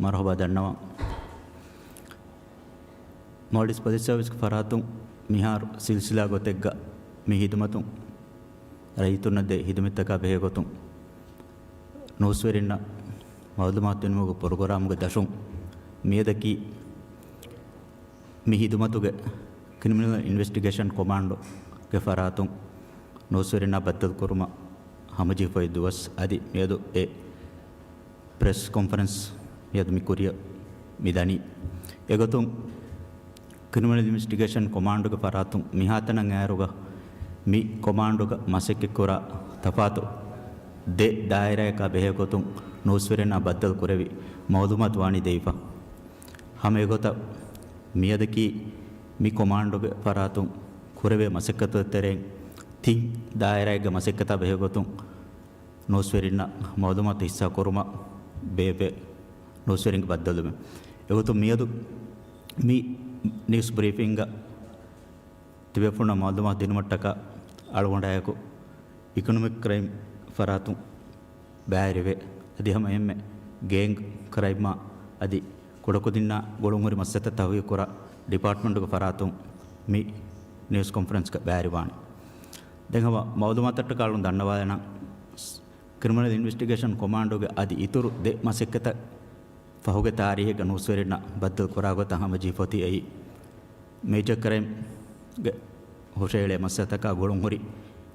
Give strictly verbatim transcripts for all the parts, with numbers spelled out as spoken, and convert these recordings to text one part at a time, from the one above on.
މަރުޙަބާ ދަންނަވަން. މޯލްޑިވްސް ޕޮލިސް ސަރވިސްގެ ފަރާތުން މިހާރު ސިލްސިލާ ގޮތެއްގަ މި ހިދުމަތުން ރައްޔިތުންނަށް ދޭ ހިދުމަތްތަކާ ބެހޭގޮތުން ނޫސްވެރިންނަށް މަޢުލޫމާތު ދިނުމުގެ ޕްރޮގްރާމުގެ ދަށުން މިއަދަކީ މި ހިދުމަތުގެ ކްރިމިނަލް އިންވެސްޓިގޭޝަން ކޮމާންޑުގެ ފަރާތުން ނޫސްވެރިންނާ ބައްދަލުކުރުމަށް ހަމަޖެހިފައި ދުވަސް އަދި މިއަދު އެ ޕްރެސް ކޮންފަރެންސް މިއަދު މި ކުރިއަށް މި ދަނީ. އެގޮތުން ކްރިމިނަލް އިންވެސްޓިގޭޝަން ކޮމާންޑުގެ ފަރާތުން މިހާތަނަށް އައިރުގަ މި ކޮމާންޑުގަ މަސައްކަތްކުރާ ތަފާތު ދެ ދާއިރާއަކާ ބެހޭގޮތުން ނޫސްވެރިންނާ ބައްދަލު ކުރެވި މަޢުލޫމާތު ވާނީ ދެވިފަ. ހަމަ އެގޮތަށް މިއަދަކީ މި ކޮމާންޑުގެ ފަރާތުން ކުރެވޭ މަސައްކަތުގެ ތެރެއިން ތިން ދާއިރާއެއްގެ މަސައްކަތާ ބެހޭގޮތުން ނޫސްވެރިންނަށް މަޢުލޫމާތު ހިއްސާކުރުމަށް ބޭއްވޭ ނޫސްވެރިންގެ ބައްދަލުވުމެއް. އެގޮތުން މިއަދު މި ނިއުސް ބްރީފިންގަ ތިބޭފުޅުންނަށް މަޢުލޫމާތު ދިނުމަށްޓަކާ އަޅުގަނޑާއެކު އިކޮނޮމިކް ކްރައިމް ފަރާތުން ބައިވެރިވޭ. އަދި ހަމަ އެހެންމެ ގޭންގް ކްރައިމާ އަދި ކުޑަކުދިންނާ ގުޅުންހުރި މައްސަލަތައް ތަހުގީގުކުރާ ޑިޕާޓްމަންޓުގެ ފަރާތުން މި ނިއުސް ކޮންފަރެންސްގަ ބައިވެރިވާނެ. ދެން ހަމަ މަޢުލޫމާތަށްޓަކާ އަޅުން ދަންނަވާލަނަން، ކްރިމިނަލް އިންވެސްޓިގޭޝަން ކޮމާންޑުގެ އަދި އިތުރު ދެ މަސައްކަތަށް ފަހުގެ ތާރީހެއްގަ ނޫސްވެރިންނަށް ބައްދަލު ކުރާ ގޮތަށް ހަމަޖެހިފައޮތީ އެއީ، މޭޖަރ ކްރައިމްގެ ހުށައެޅޭ މައްސަލަތަކާ ގުޅުންހުރި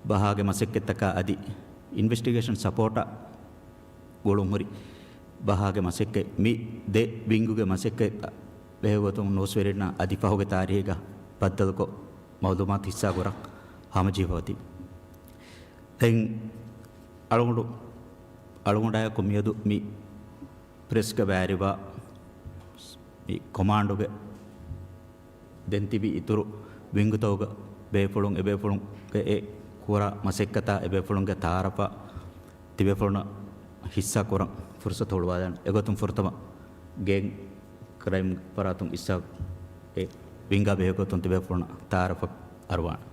ބަހާގެ މަސައްކަތްތަކާ އަދި އިންވެސްޓިގޭޝަން ސަޕޯޓާ ގުޅުންހުރި ބަހާގެ މަސައްކަތް، މި ދެ ވިންގުގެ މަސައްކަތް ބެހޭގޮތުން ނޫސްވެރިންނަށް އަދި ފަހުގެ ތާރީހެއްގަ ބައްދަލުކޮށް މަޢުލޫމާތު ހިއްސާކުރަން ހަމަޖެހިފައޮތީ. ދެން އަޅުގަނޑު، އަޅުގަނޑާއެކު މިއަދު މި ޕްރެސްގަ ބައިވެރިވާ މި ކޮމާންޑުގެ ދެން ތިބި އިތުރު ވިންގުތަކުގަ ބޭފުޅުން އެބޭފުޅުންގެ އެ ކުރާ މަސައްކަތާ އެބޭފުޅުންގެ ތައާރަފާ ތިބޭފުޅުންނަށް ހިއްސާކުރަން ފުރުސަތު ހުޅުވާލަން. އެގޮތުން ފުރަތަމަ ގޭންގް ކްރައިމް ފަރާތުން އިސްހާގް އެ ވިންގާ ބެހޭގޮތުން ތިބޭފުޅުންނަށް ތައާރަފަށް އަރުވާނެ.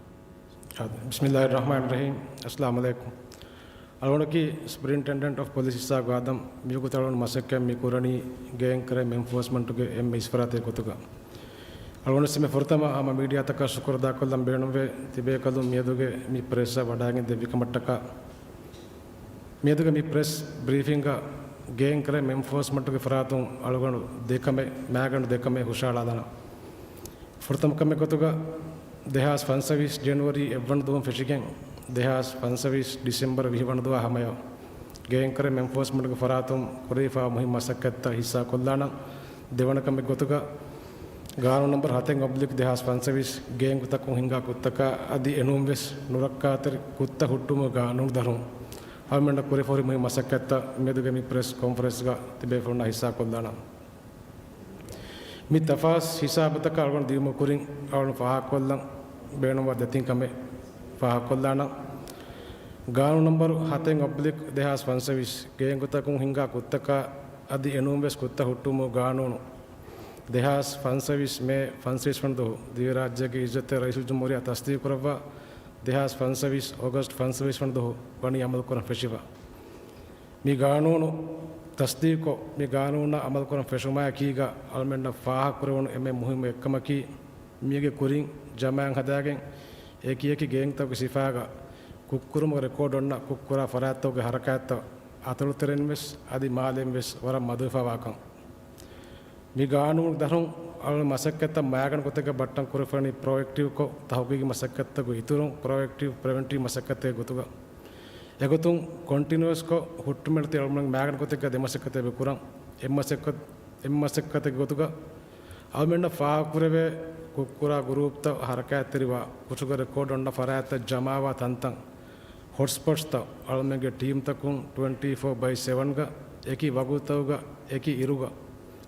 ބިސްމިއްލާހިއްރަޙްމާނިއްރަޙީމް. އައްސަލާމު ޢަލައިކުމް. އަޅުގަނޑަކީ ސުޕަރިންޓެންޑެންޓް އޮފް ޕޮލިސް އިސްހާގު އާދަމް. މިވަގުތު އަޅުގަނޑު މަސައްކަތް މި ކުރަނީ ގޭންގް ކްރައިމް އެންފޯސްމަންޓުގެ އެންމެ އިސް ފަރާތެއް ގޮތުގަ. އަޅުގަނޑު އެންމެ ފުރަތަމަ ހަމަ މީޑިއާތަކަށް ޝުކުރު އަދާކޮށްލަން ބޭނުންވޭ، ތިބޭކަލުން މިއަދުގެ މި ޕްރެސްއަށް ވަޑައިގެން ދެއްވިކަމަށްޓަކާ. މިއަދުގެ މި ޕްރެސް ބްރީފިންގަށް ގޭންގް ކްރައިމް އެންފޯސްމަންޓުގެ ފަރާތުން އަޅުގަނޑު ދެ ކަމެއް، މައިގަނޑު ދެ ކަމެއް ހުށަހަޅާލާނަން. ފުރަތަމަ ކަމެއް ގޮތުގަ، ދެހާސް ފަންސަވީސް ޖެނުއަރީ އެއްވަނަ ދުވަހުން ފެށިގެން، ދެހާސް ފަންސަވީސް ޑިސެމްބަރު ވިހި ވަނަ ދުވަހާ ހަމަޔަށް، ގޭންގް ކްރައިމް އެންފޯސްމަންޓުގެ ފަރާތުން ކުރެވިފާ މުހިންމު މަސައްކަތްތައް ހިއްސާކޮށްލާނަން. ދެވަނަ ކަމެއް ގޮތުގަ، ގާނޫނު ނަންބަރު ހަތެއް އޮބްލިކް ދެހާސް ފަންސަވީސް ގޭންގުތަކުން ހިންގާ ކުށްތަކާ އަދި އެނޫންވެސް ނުރައްކާތެރި ކުށްތައް ހުއްޓުމުގެ ގާނޫނު ދަށުން އަޅުމެންނަށް ކުރެފަހުރި މުހިންމު މަސައްކަތްތައް މިއަދުގެ މި ޕްރެސް ކޮންފަރެންސްގަ ތިބޭފުޅުންނާ ހިއްސާކޮށްލާނަން. މި ތަފާސް ހިސާބުތަކަށް އަޅުގަނޑު ދިޔުމަށް ކުރިން އަޅުގަނޑު ފާހަގަކޮށްލަން ބޭނުންވާ ދެތިން ކަމެއް ފާހަގަކޮށްލާނަން. ގާނޫނު ނަންބަރު ހަތެއް އޮބްލިކް ދެހާސް ފަންސަވީސް ގޭންގުތަކުން ހިންގާ ކުށްތަކާ އަދި އެނޫންވެސް ކުށްތައް ހުއްޓުމުގެ ގާނޫނު ދެހާސް ފަންސަވީސް މޭ ފަންސަވީސް ވަނަ ދުވަހު ދިވެހިރާއްޖޭގެ އިއްޒަތްތެރި ރައީސުލްޖުމްހޫރިއްޔާ ތަސްދީޤުކުރައްވާ، ދެހާސް ފަންސަވީސް އޮގަސްޓް ފަންސަވީސް ވަނަ ދުވަހު ވަނީ އަމަލުކުރަން ފެށިފަ. މި ގާނޫނު ތަސްދީޤުކޮށް، މި ގާނޫނާ އަމަލުކުރަން ފެށުމާއެކީގަ އަޅުމެންނަށް ފާހަގަކުރެވުނު އެންމެ މުހިއްމު އެއްކަމަކީ، މީގެ ކުރިން ޖަމާއަށް ހަދާގެން، އެކި އެކި ގޭންގްތަކުގެ ސިފާގަ ކުށްކުރުމުގެ ރެކޯޑު އޮންނަ ކުށްކުރާ ފަރާތްތަކުގެ ހަރަކާތްތައް އަތޮޅުތެރެއިންވެސް އަދި މާލެއިންވެސް ވަރަށް މަދުވެފަވާކަން. މި ގާނޫނުގެ ދަށުން އަޅުގަނޑު މަސައްކަތްތައް މައިގަނޑު ގޮތެއްގަ ބައްޓަން ކުރެވިފައިވަނީ ޕްރޮއެކްޓިވްކޮށް، ތަހުގީގީ މަސައްކަތްތަކުގެ އިތުރުން ޕްރޮއެކްޓިވް ޕްރިވެންޓިވް މަސައްކަތެއް ގޮތުގަ. އެގޮތުން ކޮންޓިނިއުއަސްކޮށް ހުއްޓުމެއްނެތި އަޅުގަނޑު މައިގަނޑު ގޮތެއްގަ ދެ މަސައްކަތެއް އެބަ ކުރަން. އެއް މަސައްކަތް، އެއް މަސައްކަތެއްގެ ގޮތުގަ އަޅުމެންނަށް ފާހަގަކުރެވޭ ކުށްކުރާ ގުރޫޕްތައް ހަރަކާތްތެރިވާ، ކުށުގެ ރެކޯޑު އޮންނަ ފަރާތްތައް ޖަމާވާ ތަންތަން، ހޮޓްސްޕޮޓްސްތައް އަޅުމެންގެ ޓީމްތަކުން ޓްވެންޓީ ފޯ ބައި ސެވަންގަ އެކި ވަގުތުތަކުގަ އެކި އިރުގަ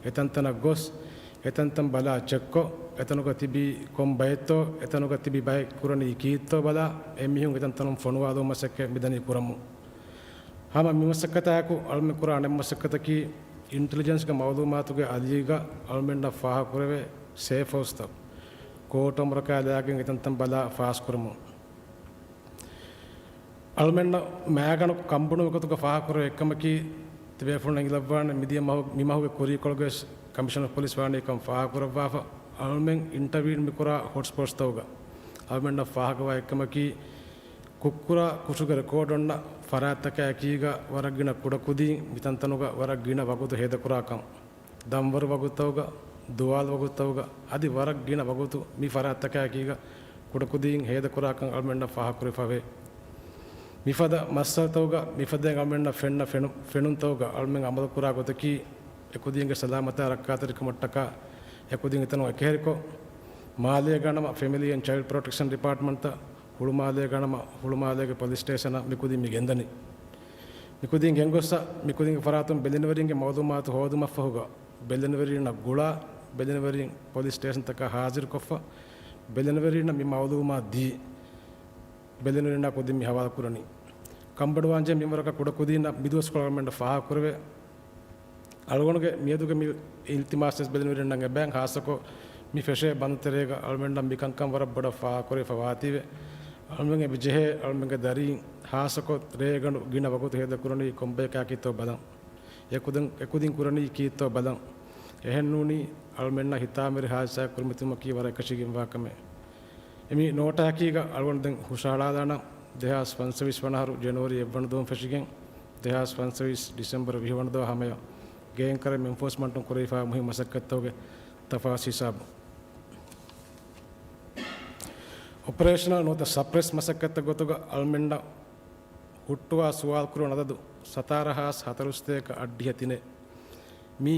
އެތަންތަނަށް ގޮސް، އެތަންތަން ބަލާ ޗެކްކޮށް، އެތަނުގަ ތިބީ ކޮން ބައެއްތޯ، އެތަނުގަ ތިބި ބައެއް ކުރަނީ ކީއްތޯ ބަލާ، އެމީހުން އެތަންތަނުން ފޮނުވާލުމުގެ މަސައްކަތް މިދަނީ ކުރަމުން. ހަމަ މި މަސައްކަތާއެކު އަޅުމެން ކުރާ އަނެއް މަސައްކަތަކީ، އިންޓެލިޖެންސްގެ މައުލޫމާތުގެ އަލީގަ އަޅުމެންނަށް ފާހަގަކުރެވޭ ސޭފް ހައުސްތައް، ކޯޓު އަމުރަކާ ލާގެން އެތަންތަން ބަލާ ފާސްކުރަމުން. އަޅުމެންނަށް މައިގަނޑު ކަންބޮޑުވުމުގެ ގޮތުގަ ފާހަގަކުރެވޭ އެއްކަމަކީ، ތިބޭފުޅުން އެނގިލައްވާނެ، މިދިޔަ މަހު، މި މަހުގެ ކުރީކޮޅުގައި ކަމިޝަނަރ އޮފް ޕޮލިސް ވާނީ ކަން ފާހަގަކުރައްވާފަ. އަޅުމެން އިންޓަވިއު މިކުރާ ހޮޓްސްޕޮޓްސްތަކުގަ އަޅުމެންނަށް ފާހަގަވާ އެއްކަމަކީ، ކުށްކުރާ ކުށުގެ ރެކޯޑު އޮންނަ ފަރާތްތަކާއެކީގަ ވަރަށް ގިނަ ކުޑަކުދީން މިތަންތަނުގަ ވަރަށް ގިނަ ވަގުތު ހޭދަކުރާކަން. ދަންވަރު ވަގުތުތަކުގަ، ދުވާލު ވަގުތުތަކުގަ، އަދި ވަރަށް ގިނަ ވަގުތު މި ފަރާތްތަކާއެކީގަ ކުޑަކުދީން ހޭދަކުރާކަން އަޅުމެންނަށް ފާހަގަކުރެވިފަވޭ. މިފަދަ މައްސަލަތަކުގަ މިފަދައިން އަޅުމެންނަށް ފެންނަ ފެނު، ފެނުންތަކުގަ އަޅުމެން އަމަލުކުރާ ގޮތަކީ، އެކުދީންގެ ސަލާމަތާ ރައްކާތެރިކަމަށްޓަކާ އެކުދިން އެތަނުން އެކަހެރިކޮށް، މާލޭގަ ނަމަ ފެމިލީ އެންޑް ޗައިލްޑް ޕްރޮޓެކްޝަން ޑިޕާޓްމަންޓްތައް، ހުޅުމާލޭގަ ނަމަ ހުޅުމާލޭގެ ޕޮލިސް ސްޓޭޝަނަށް މިކުދިން މި ގެންދަނީ. މިކުދިން ގެންގޮއްސަ، މިކުދިންގެ ފަރާތުން ބެލެނިވެރިންގެ މައުލޫމާތު ހޯދުމަށްފަހުގަ، ބެލެނިވެރިންނަށް ގުޅާ، ބެލެނިވެރިން ޕޮލިސް ސްޓޭޝަންތަކަށް ހާޒިރުކޮށްފަ، ބެލެނިވެރިންނަށް މި މައުލޫމާތު ދީ، ބެލެނިވެރިންނާ ކުދިން މި ހަވާލުކުރަނީ. ކަންބޮޑުވާންޖެހޭ މިންވަރަކަށް ކުޑަކުދީންނަށް މިދުވަސްކޮޅަށް އަޅުމެންނަށް ފާހަގަކުރެވޭ. އަޅުގަނޑުގެ މިއަދުގެ މި އިލްތިމާސްވެސް ބެލެނިވެރިންނަށް އެބައިން، ހާއްސަކޮށް މި ފެށޭ ބަންދު ތެރޭގަ އަޅުމެންނަށް މިކަންކަން ވަރަށް ބޮޑަށް ފާހަގަކުރެވިފަ ވާތީވެ. އަޅުމެން އެބަޖެހޭ އަޅުމެންގެ ދަރީން ހާއްސަކޮށް ރޭގަނޑު ގިނަ ވަގުތު ހޭދަކުރަނީ ކޮންބަޔަކާކީތޯ ބަލަން. އެކުދިން، އެކުދިން ކުރަނީ ކީއްތޯ ބަލަން. އެހެންނޫނީ އަޅުމެންނަށް ހިތާމަވެރި ހާދިސާއެއް ކުރިމަތިވުމަކީ ވަރަށް އެކަށީގެންވާ ކަމެއް. އެމީ ނޯޓާއެކީގަ އަޅުގަނޑު ދެން ހުށަހަޅާލާނަން، ދެހާސް ފަންސަވީސް ވަނަ އަހަރު ޖެނުއަރީ އެއްވަނަ ދުވަހުން ފެށިގެން، ދެހާސް ފަންސަވީސް ޑިސެމްބަރު ވިހި ވަނަ ދުވަހު ހަމަޔަށް ގޭން ކްރައިމް އެންފޯސްމަންޓުން ކުރެވިފާ މުހިންމު މަސައްކަތްތަކުގެ ތަފާސް ހިސާބު. އޮޕަރޭޝަނަލް ނުވަތަ ސަޕްރެސް މަސައްކަތްތައް ގޮތުގަ އަޅުމެންނަށް ހުއްޓުވާ ސުވާލު ކުރުވަން އަދަދު ސަތާރަ ހާސް ހަތަރުސަތޭކަ އަށްޑިހަ ތިނެއް. މީ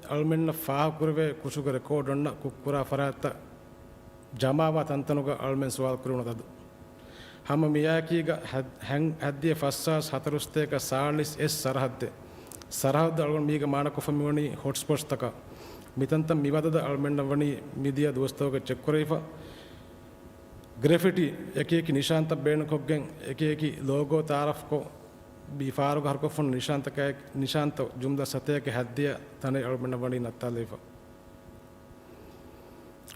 އަޅުމެންނަށް ފާހަގަކުރެވޭ ކުށުގެ ރެކޯޑު އޮންނަ ކުށްކުރާ ފަރާތްތައް ޖަމާވާ ތަންތަނުގަ އަޅުމެން ސުވާލު ކުރެވުނު އަދަދު. ހަމަ މިއާއެކީގަ ހަ، ހަތް، ހަތްދިހަ ފަސް ހާސް ހަތަރުސަތޭކަ ސާޅީސް އެއް ސަރަހައްދެއް. ސަރަހައްދު އަޅުގަނޑު މީގަ މާނަކޮށްފަ މިވަނީ ހޮޓްސްޕޮޓްސްތަކަށް. މިތަންތަން މިވަދަދަ އަޅުމެންނަށް ވަނީ މިދިޔަ ދުވަސްތަކުގަ ޗެކްކުރެވިފަ. ގްރެފިޓީ އެކިއެކި ނިޝާންތައް ބޭނުންކޮށްގެން، އެކިއެކި ލޯގޯ ތައާރަފްކޮށް، މި ފާރުގަ ހަރުކޮށްފަ ނިޝާންތަކާއެ، ނިޝާންތައް ޖުމްލަ ސަތޭކަ ހަތްދިހަ ތަނެއް އަޅުމެންނަށް ވަނީ ނައްތާލެވިފަ.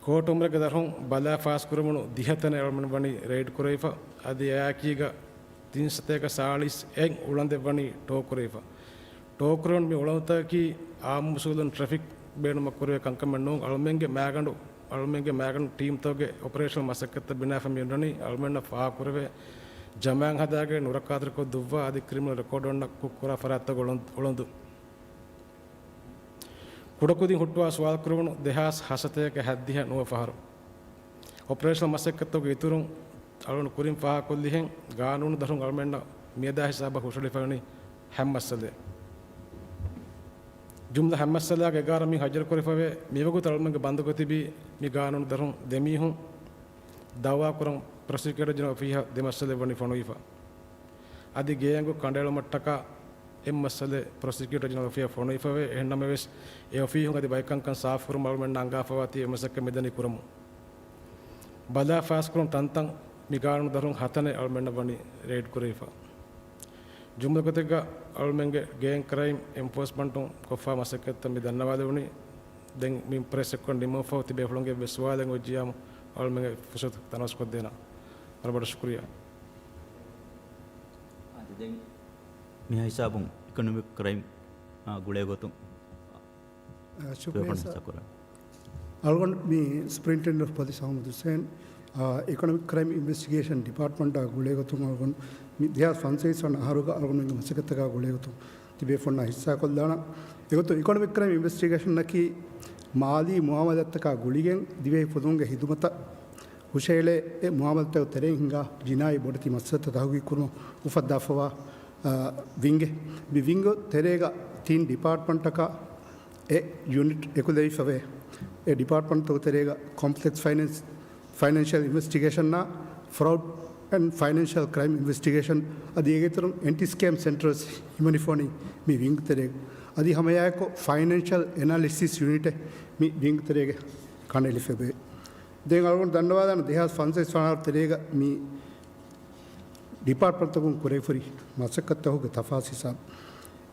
ކޯޓު އުމުރެއްގެ ދަށުން ބަލާ ފާސްކުރެވުނު ދިހަ ތަނެއް އަޅުމެން ވަނީ ރެއިޑް ކުރެވިފަ. އަދި އެއާއެކީގަ ތިން ސަތޭކަ ސާޅީސް އެއް އުޅަނދެއް ވަނީ ޓޯ ކުރެވިފަ. ޓޯ ކުރެވުނު މި އުޅަނދުތަކަކީ އާއްމު އުސޫލުން ޓްރެފިކް ބޭނުމަށް ކުރެވޭ ކަންކަމެއް ނޫން. އަޅުމެންގެ މައިގަނޑު، އަޅުމެންގެ މައިގަނޑު ޓީމްތަކުގެ އޮޕަރޭޝަނަލް މަސައްކަތްތައް ބިނާވެފަ މި އުންނަނީ އަޅުމެންނަށް ފާހަގަކުރެވޭ ޖަމާއިން ހަދާގެން ނުރައްކާތެރިކޮށް ދުއްވާ އަދި ކްރިމިނަލް ރެކޯޑު އޮންނަ ކުށްކުރާ ފަރާތްތަކުގެ އުޅަނދު، އުޅަނދު. ކުޑަކުދިން ހުއްޓުވާ ސުވާލުކުރެވުނު ދެހާސް ހަސަތޭކަ ހަތްދިހަ ނުވަ ފަހަރު. އޮޕަރޭޝަނަލް މަސައްކަތްތަކުގެ އިތުރުން އަޅުގަނޑު ކުރިން ފާހަގަކޮށްލިހެން، ގާނޫނު ދަށުން އަޅުމެންނަށް މިއަދާ ހިސާބަށް ހުށަހެޅިފައިވަނީ ހަތް މައްސަލައެއް. ޖުމްލަ ހަތް މައްސަލައިގެ އެގާރަ މި ހައްޖަރުކުރެފަވޭ. މިވަގުތު އަޅުމެންގެ ބަންދުގަ ތިބީ މި ގާނޫނު ދަށުން ދެމީހުން. ދައުވާކުރަން ޕްރޮސިކިއުޓަރ ޖެނެރަލް އޮފީހަށް ދެ މައްސަލައެއް ވަނީ ފޮނުވިފަ. އަދި ގޭގެ ކަނޑައެޅުމަށްޓަކާ އެއް މައްސަލައެއް ޕްރޮސިކިއުޓަރ ޖެނެރަލް އޮފީހަށް ފޮނުވިފަވޭ. އެހެންނަމަވެސް، އެ އޮފީހުން އަދި ބައިކަންކަން ސާފުކުރުމަށް އަޅުމެންނަށް އަންގާފަވާތީ އެ މަސައްކަތް މިދަނީ ކުރަމުން. ބަލާ ފާސްކުރުން ތަންތަން މި ގާނޫނު ދަށުން ހަތަނެއް އަޅުމެންނަށް ވަނީ ރެއިޑް ކުރެވިފަ. ޖުމްލަ ގޮތެއްގަ އަޅުމެންގެ ގޭން ކްރައިމް އެންފޯސްމަންޓުން ކޮށްފާ މަސައްކަތްތައް މި ދަންނަވާލެވުނީ. ދެން މި ޕްރެސް އެއްކޮށް ނިމުމަށްފަހު ތިބޭފުޅުންގެ އެއްވެސް ސުވާލެއް އޮތްޖިޔާމު އަޅުމެންގެ ފުރުސަތު ތަނަވަސްކޮށްދޭނަން. ވަރަށް ބޮޑަށް ޝުކުރިއްޔާ. އާދެ، ދެން މިހާ ހިސާބުން އިކޮނޮމިކް ކްރައިމް، އާ، ގުޅޭ ގޮތުން އާ، ޝުކުރިއްޔާ ސަރ. ސަކުރާ. އަޅުގަނޑު މި ސުޕްރިންޓެންޑެންޓް އޮފް ޕޮލިސް އަޙްމަދު ހުސެން، އާ، އިކޮނޮމިކް ކްރައިމް އިންވެސްޓިގޭޝަން ޑިޕާޓްމަންޓާ ގުޅޭ ގޮތުން އަޅުގަނޑު މި ދެހާސް ފަންސަވީސް ވަނަ އަހަރުގަ އަޅުގަނޑު މަސައްކަތްތަކާ ގުޅޭ ގޮތުން ތިބޭފުޅުންނާ ހިއްސާކޮށްލާނަން. އެގޮތުން އިކޮނޮމިކް ކްރައިމް އިންވެސްޓިގޭޝަންއަކީ މާލީ މުއާމަލާތްތަކާ ގުޅިގެން ދިވެހި ފުލުހުންގެ ހިދުމަތަށް ހުށަހެޅޭ އެ މުއާމަލާތްތަކުގެ ތެރެއިން ހިނގާ ޖިނާއީ ބޮޑެތި މައްސަލަތައް ތަހުގީގު ކުރުމަށް އުފައްދާފަވާ، އާ، ވިންގެއް. މި ވިންގު ތެރޭގަ ތިން ޑިޕާޓްމަންޓަކާ އެ ޔުނިޓް އެކުލެވިފަވޭ. އެ ޑިޕާޓްމަންޓްތަކުގެ ތެރޭގަ ކޮމްޕްލެކްސް ފައިނޭންސް، ފައިނޭންޝަލް އިންވެސްޓިގޭޝަންއާ، ފްރޮޑް އެންޑް ފައިނޭންޝަލް ކްރައިމް އިންވެސްޓިގޭޝަން އަދި އޭގެ އިތުރުން އެންޓި ސްކޭމް ސެންޓަރސް ހިމެނިފަވަނީ މި ވިންގު ތެރޭގަ. އަދި ހަމައެއާއެކު ފައިނޭންޝަލް އެނާލިސިސް ޔުނިޓެއް މި ވިންގު ތެރޭގަ ކަނޑައެޅިފަވޭ. ދެން އަޅުގަނޑު ދަންނަވާލާނަން ދެހާސް ފަންސަވީސް ވަނަ އަހަރު ތެރޭގަ މި ޑިޕާޓްމަންޓްތަކުން ކުރެވިފައި މަސައްކަތްތަކުގެ ތަފާސް ހިސާބު.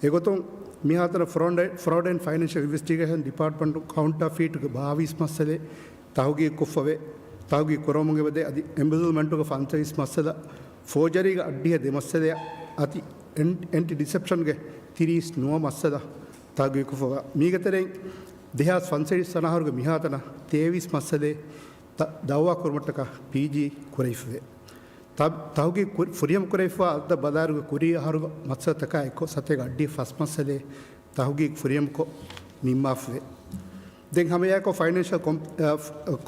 އެގޮތުން މިހާތަނަށް ފްރޮޑް، ފްރޮޑް އެންޑް ފައިނޭންޝަލް އިންވެސްޓިގޭޝަން ޑިޕާޓްމަންޓު ކައުންޓާ ފީޓްގެ ބާވީސް މައްސަލައެއް ތަހުގީގު ކޮށްފަވޭ. ތަހުގީގު ކުރަމުން އެބަދޭ. އަދި އެމްބެޒަލްމަންޓުގެ ފަންސަވީސް މައްސަލަ، ފޯޖަރީގެ އައްޑިހަ ދެ މައްސަލައަށް އަދި އެން، އެންޓި ޑިސެޕްޝަންގެ ތިރީސް ނުވަ މައްސަލަ ތަހުގީގުކޮށްފަ، މީގެ ތެރެއިން ދެހާސް ފަންސަވީސް ވަނަ އަހަރުގެ މިހާތަނަށް ތޭވީސް މައްސަލައެއް ތަ-، ދައުވާ ކުރުމަށްޓަކާ ޕީޖީ ކުރެވިފަވޭ. ތަ-، ތަހުގީގު ކުރި-، ފުރިހަމަ ކުރެވިފަ އަދަ ބަލާއިރުގެ ކުރީ އަހަރުގެ މައްސަލަތަކާ އެއްކޮށް ސަތޭކަ އަށްޑިހަ ފަސް މައްސަލައެއް ތަހުގީގު ފުރިހަމަކޮށް ނިންމާފަވޭ. ދެން ހަމައެއާއެކު ފައިނޭންޝަލް ކޮމް-، އަ،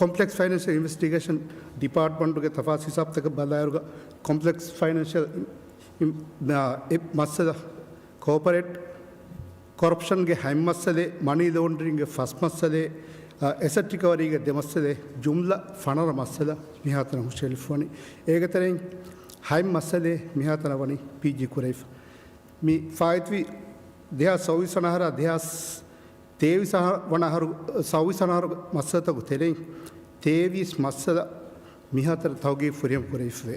ކޮމްޕްލެކްސް ފައިނޭންޝަލް އިންވެސްޓިގޭޝަން ޑިޕާޓްމަންޓުގެ ތަފާސް ހިސާބުތަކަށް ބަލާއިރުގަ ކޮމްޕްލެކްސް ފައިނޭންޝަލް އިން-، އިން-، އަ، އެ މައްސަލަ ކޯޕަރޭޓް ކޮރަޕްޝަންގެ ހަތް މައްސަލައެއް، މަނީ ލޯންޑްރިންގެ ފަސް މައްސަލައެއް، އަ، އެސެޓް ރިކަވަރީގެ ދެ މައްސަލައެއް، ޖުމްލަ ފަނަރަ މައްސަލަ މިހާތަނަށް ހުށައެޅިފަވަނީ. އޭގެ ތެރެއިން ހަތް މައްސަލައެއް މިހާތަނަށް ވަނީ ޕީޖީ ކުރެވިފަ. މި ފާއިތުވި ދެހާސް ސައުވީސް ވަނަ އަހަރާ ދެހާސް ތޭވީސް ވަނަ އަހަރު، ސައުވީސް ވަނަ އަހަރު މައްސަލަތަކުގެ ތެރެއިން ތޭވީސް މައްސަލަ މިހާތަނަށް ތަހުގީގު ފުރިހަމަ ކުރެވިފަވޭ.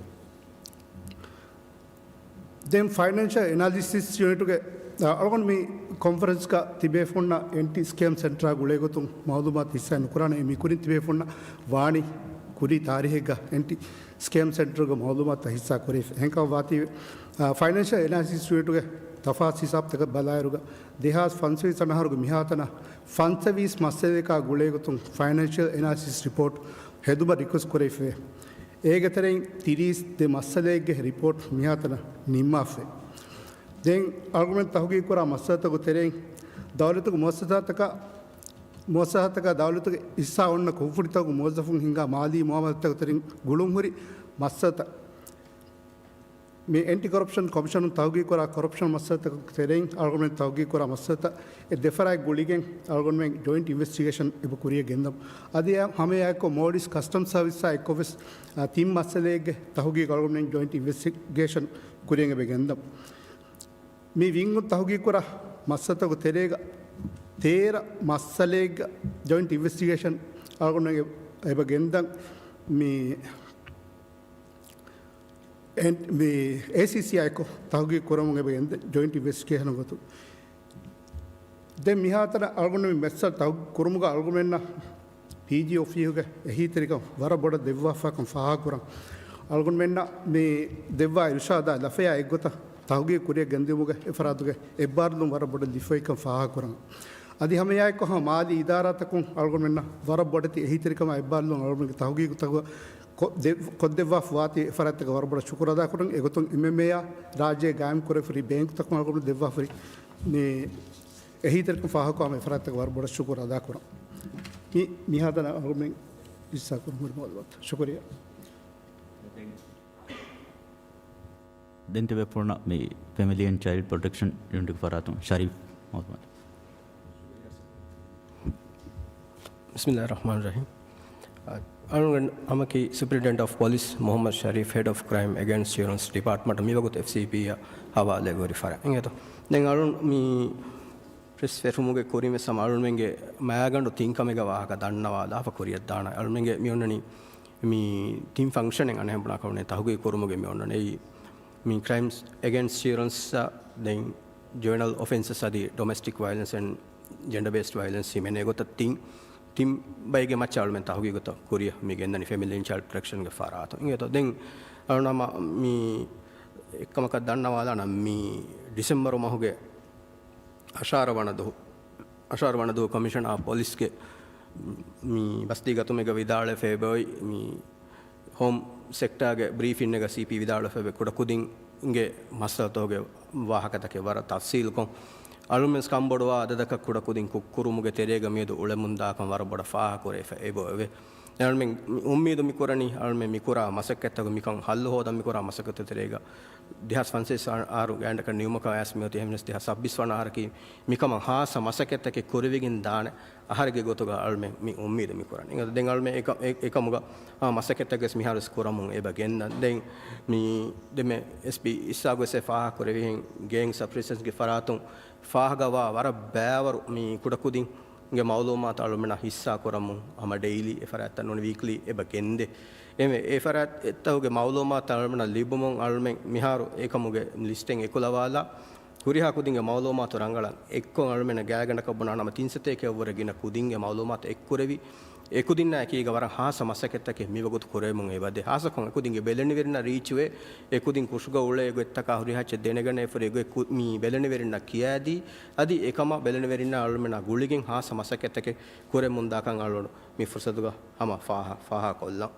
ދެން ފައިނޭންޝަލް އެނާލިސިސް ޔުނިޓުގެ، އަ، އަޅުގަނޑު މި ކޮންފަރެންސްގަ ތިބޭފުންނަށް އެންޓި ސްކޭމް ސެންޓަރާ ގުޅޭގޮތުން މައުލޫމާތު ހިއްސާ ނުކުރާނެ. މި ކުރިން ތިބޭފުންނަށް ވާނީ ކުރީ ތާރީހެއްގަ އެންޓި ސްކޭމް ސެންޓަރުގެ މައުލޫމާތުތައް ހިއްސާ ކުރެވިފަ. އެހެންކަމަށް ވާތީވެ، އާ، ފައިނޭންޝަލް އެނާލިސިސް ޔުނިޓުގެ ތަފާސް ހިސާބުތަކަށް ބަލާއިރުގަ، ދެހާސް ފަންސަވީސް ވަނަ އަހަރުގެ މިހާތަނަށް ފަންސަވީސް މައްސަލަޔަކާ ގުޅޭގޮތުން ފައިނޭންޝަލް އެނާލިސިސް ރިޕޯޓް ހެދުމަށް ރިކުއެސްޓް ކުރެވިފައި. އޭގެ ތެރެއިން ތިރީސް ދެ މައްސަލައެއްގެ ރިޕޯޓް މިހާތަނަށް ނިންމާފައި. ދެން އަޅުގަނޑު ތަހުގީގު ކުރާ މައްސަލަތަކުގެ ތެރެއިން ދައުލަތުގެ މުއައްސަސާތަކަށް މުއައްސަސާތަކާ ދައުލަތުގެ ހިއްސާ އޮންނަ ކުންފުނިތަކުގެ މުވައްޒަފުން ހިންގާ މާލީ މުއާމަލާތްތަކުގެ ތެރެއިން ގުޅުންހުރި މައްސަލަތައް. މި އެންޓި ކޮރަޕްޝަން ކޮމިޝަނުން ތަހުގީގު ކުރާ ކޮރަޕްޝަން މައްސަލަތަކުގެ ތެރެއިން އަޅުގަނޑުމެން ތަހުގީގު ކުރާ މައްސަލަތައް އެ ދެފަރާތް ގުޅިގެން އަޅުގަނޑުމެން ޖޮއިންޓް އިންވެސްޓިގޭޝަން އެބަ ކުރިޔަށް ގެންދަމު. އަދި އެ ހަމައެއާއެކު މޯލްޑިވްސް ކަސްޓަމްސް ސާވިސްއާ އެއްކޮށްވެސް، އާ، ތިން މައްސަލައެއްގެ ތަހުގީގު އަޅުގަނޑުމެން ޖޮއިންޓް އިންވެސްޓިގޭޝަން ކުރިޔަށް އެބަ ގެންދަމު. މި ވިންގުން ތަހުގީގު ކުރާ މައްސަލަތަކުގެ ތެރޭގަ ތޭރަ މައްސަލައެއްގަ ޖޮއިންޓް އިންވެސްޓިގޭޝަން އަޅުގަނޑުމެން އެބަ ގެންދަން. މި އެން-، މި އޭސީސީއާ އެކު ތަހުގީގު ކުރަމުން އެބަ ގެންދަން ޖޮއިންޓް އިންވެސްޓިގޭޝަން ގޮތުން. ދެން މިހާތަނަށް އަޅުގަނޑު މި މައްސަލަ ތަހުގީގު ކުރުމުގަ އަޅުގަނޑުމެންނަށް ޕީޖީ އޮފީހުގެ އެހީތެރިކަން ވަރަށް ބޮޑަށް ދެއްވާފާކަން ފާހަގަކުރަން. އަޅުގަނޑުމެންނަށް މި ދެއްވާ އިރުޝާދާ ލަފަޔާ އެއްގޮތަށް ތަހުގީގު ކުރިޔަށް ގެންދިއުމުގެ އެފަރާތުގެ އެއްބާރުލުން ވަރަށް ބޮޑަށް ލިފައިކަން ފާހަގަކުރަން. އަދި ހަމައެއާއެކު ހަމަ މާލީ އިދާރާތަކުން އަޅުގަނޑުމެންނަށް ވަރަށް ބޮޑެތި އެހީތެރިކަމާ އެއްބާރުލުން އަޅުގަނޑުގެ ތަހުގީގުތަކުގަ ކޮ-، ދެ-، ކޮށްދެއްވާފަ ވާތީ އެފަރާތްތަކަށް ވަރަށް ބޮޑަށް ޝުކުރު އަދާކުރަން. އެގޮތުން އެމްއެމްއޭއާ ރާއްޖޭ ގާއިމް ކުރެވިފަ ހުރި ބޭންކުތަކުން އަޅުގަނޑު ދެއްވާފަ ހުރި މި އެހީތެރިކަން ފާހަގަކޮށް ހަމަ އެފަރާތްތަކަށް ވަރަށް ބޮޑަށް ޝުކުރު އަދާކުރަން. މި މިހާތަނަށް އަޅުގަނޑުމެން ހިއްސާ ކުރަން ހުރި މައުލޫމާތު. ޝުކުރިއްޔާ. ދެން ތިބޭފުޅުންނަށް މި ފެމިލީ އެންޑް ޗައިލްޑް ޕްރޮޓެކްޝަން ޔުނިޓުގެ ފަރާތުން ޝަރީފް މައުލޫމާތު. ބިސްމިއްލާހި ރަޙްމާނި ރަޙީމް. އަ، އަޅުގަނޑު ހަމަކީ ސުޕްރިންޓެންޑެންޓް އޮފް ޕޮލިސް މުޙައްމަދު ޝަރީފް، ހެޑް އޮފް ކްރައިމް އެގެންސްޓް ވަޔަލެންސް ޑިޕާޓްމަންޓް، މިވަގުތު އެފްސީޕީއާ ހަވާލުވެ ހުރި ފަރާތް. އިނގޭތޯ؟ ދެން އަޅުން މި ޕްރެސް ފެށުމުގެ ކުރިން ވެސް ހަމަ އަޅުންމެންގެ މައިގަނޑު ތިން ކަމެއްގެ ވާހަކަ ދަންނަވާލާފަ ކުރިޔަށް ދާނަން. އަޅުމެންގެ މި އޮންނަނީ މި ތިން ފަންކްޝަނެއް އަނެއްހެން ބުނާ ކަމަށް ތަހުގީގު ކުރުމުގެ މި އޮންނަނީ. އެއީ މި ކްރައިމްސް އެގެންސްޓް ވަޔަލެންސް، ދެން ޖުވެނައިލް އޮފެންސަސް އަދި ޑޮމެސްޓިކް ވަޔަލެންސް އެންޑް ޖެންޑަ ބޭސްޑް ވަޔަލެންސް ހިމެނޭ ގޮތަށް ތިން، ތިން ބައެއްގެ މައްޗަށް އަޅުމެން ތަހުގީގުތައް ކުރިޔަށް މި ގެންދަނީ ފެމިލީ އެންޑް ޗައިލްޑް ޕްރޮޓެކްޝަންގެ ފަރާތުން. އިނގޭތޯ؟ ދެން އަޅުން ހަމަ މި އެއްކަމަކަށް ދަންނަވާލާނަން މި ޑިސެމްބަރު މަހުގެ އަށާރަ ވަނަ ދުވަހު، އަށާރަ ވަނަ ދުވަހު ކޮމިޝަނަރ އޮފް ޕޮލިސްގެ މި ބަސްތި ގަތުމެއްގަ ވިދާޅުވެފަ އެބައޮތް މި ހޯމް ސެކްޓާގެ ބްރީފިންއެއްގަ ސީޕީ ވިދާޅުވެފަ އެބައޮތް ކުޑަކުދިންގެ މައްސަލަތަކުގެ ވާހަކަތަކެއް ވަރަށް ތަފްސީލުކޮށް، އަޅުމެން ކަންބޮޑުވާ އަދަދަކަށް ކުޑަކުދިން ކުށްކުރުމުގެ ތެރޭގަ މިއަދު އުޅެމުންދާކަން ވަރަށް ބޮޑަށް ފާހަގަކުރެވިފަ އެބައޮތް. އަޅުމެން އުއްމީދު މިކުރަނީ، އަޅުމެން މިކުރާ މަސައްކަތްތަކުން މިކަން ހައްލު ހޯދަން މިކުރާ މަސައްކަތުގެ ތެރޭގަ ދެހާސް ފަންސަވީސް އަހަރު ގާތްގަނޑަކަށް ނިމުމަކަށް އައިސް މިއޮތީ. އެހެނަސް ދެހާސް ސައްބީސް ވަނަ އަހަރަކީ މިކަމަށް ހާއްސަ މަސައްކަތްތަކެއް ކުރެވިގެން ދާނެ އަހަރެއްގެ ގޮތުގަ އަޅުމެން މި އުއްމީދު މިކުރަނީ. ދެން އަޅުމެން އެކަ-، އެ-، އެކަމުގަ، އާ، މަސައްކަތްތަކެއް ވެސް މިހާރު ވެސް ކުރަމުން އެބަ ގެންދަން. ދެން މި ދެމެ އެސްޕީ އިސްހާގު ވެސް އެ ފާހަގަކުރެވިހެން ގޭންގް ސަބް ސަބްޓްރެކްޝަންގެ ފަރާތުން ފާހަގަވާ ވަރަށް ބައިވަރު މި ކުޑަކުދިންގެ މައުލޫމާތު އަޅުމެންނަށް ހިއްސާ ކުރަމުން ހަމަ ޑެއިލީ އެ ފަރާތްތައް ނޫނީ ވީކްލީ އެބަ ގެންދޭ. އެމެ އެ ފަރާތްތަކުގެ މައުލޫމާތު އަޅުމެންނަށް ލިބުމުން އަޅުމެން މިހާރު އެކަމުގެ ލިސްޓެއް އެކުލަވާލާ، ހުރިހާ ކުދިންގެ މައުލޫމާތު ރަނގަޅަށް އެއްކޮށް އަޅުމެންނަށް ގާތްގަނޑަކަށް ބުނާނަމަ، ތިން ސަތޭކައަށްވުރެ ގިނަ ކުދިންގެ މައުލޫމާތު އެއްކުރެވި، އެކުދިންނާ އެކީގަ ވަރަށް ހާއްސަ މަސައްކަތްތަކެއް މިވަގުތު ކުރެވެމުން އެބަދޭ. ހާއްސަކޮށް އެކުދިންގެ ބެލެނިވެރިންނަށް ރީޗްވެ، އެކުދިން ކުށުގަ އުޅޭ ގޮތްތަކާ ހުރިހާ އެއްޗެއް ދެނެގަނެ ފުރި ގޮތް ކު-، މި ބެލެނިވެރިންނަށް ކިޔާދީ، އަދި އެކަމަށް ބެލެނިވެރިންނާ އަޅުމެންނާ ގުޅިގެން ހާއްސަ މަސައްކަތްތަކެއް ކުރެމުންދާކަން އަޅުގަނޑު މި ފުރުސަތުގަ ހަމަ ފާހަ-، ފާހަގަކޮށްލަން.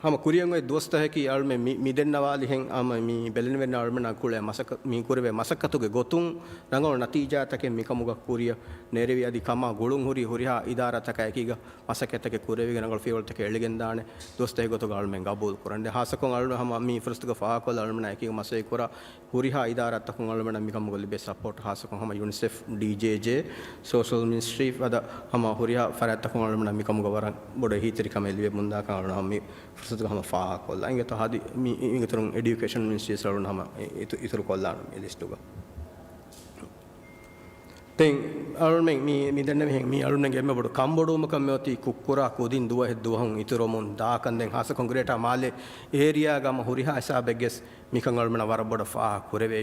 ހަމަ ކުރިއަށް އޮތް ދުވަސްތަކަކީ އަޅުމެން މި، މި ދެންނަވާލިހެން ހަމަ މި ބެލެނިވެރިން އަޅުމެންނާ ކުޅޭ މަސައްކަ-، މި ކުރެވޭ މަސައްކަތުގެ ގޮތުން ރަނގަޅު ނަތީޖާތަކެއް މިކަމުގަ ކުރިއަށް ނެރެވި، އަދި ކަމާ ގުޅުން ހުރި ހުރިހާ އިދާރާތަކާ އެކީގަ މަސައްކަތްތަކެއް ކުރެވިގެން ރަނގަޅު ފިޔަވަޅުތަކެއް އެޅިގެންދާނެ ދުވަސްތަކެއް ގޮތުގަ އަޅުމެން ގަބޫލު ކުރަން. ދެން ހާއްސަކޮށް އަޅުމެން ހަމަ މި ފުރުސަތުގަ ފާހަގަކޮށްލާ އަޅުމެންނާ އެކީގަ މަސައްކަތް ކުރާ ހުރިހާ އިދާރާތަކުން އަޅުމެންނަށް މިކަމުގަ ލިބޭ ސަޕޯޓް ހާއްސަކޮށް ހަމަ ޔުނިސެފް، ޑީޖޭޖޭ، ސޯޝަލް މިނިސްޓްރީ ފަދަ ހަމަ ހުރިހާ ފަރާތްތަކުން އަޅުމެންނަށް މިކަމުގަ ވަރަށް ބޮޑު އެހީތެރިކަމެއް ލިބެމުންދާކަން އަޅުގަނޑު ހަމަ މި ފުރުސަތުގަ ހަމަ ފާހަގަކޮށްލާ. އިނގޭތޯ އަދި މި އިނގިތުރުން އެޑިއުކޭޝަން މިނިސްޓްރީ އަޅުގަނޑު ހަމަ އި-، އިތު-، އިތުރުކޮށްލާނަން މި ލިސްޓުގަ. ދެން އަޅުމެން މި، މި ދެންނެވިހެން މި އަޅުމެންގެ އެންމެ ބޮޑު ކަންބޮޑުވުމަކަށް މިއޮތީ ކުއްކުރާ ކުދިން ދުވަހެއް ދުވަހުން އިތުރުވަމުން ދާކަން. ދެން ހާއްސަކޮށް ގްރޭޓާ މާލެ އޭރިއާގަ ހަމަ ހުރިހާ ހިސާބެއްގެސް މިކަން އަޅުމެންނަށް ވަރަށް ބޮޑަށް ފާހަގަ ކުރެވޭ.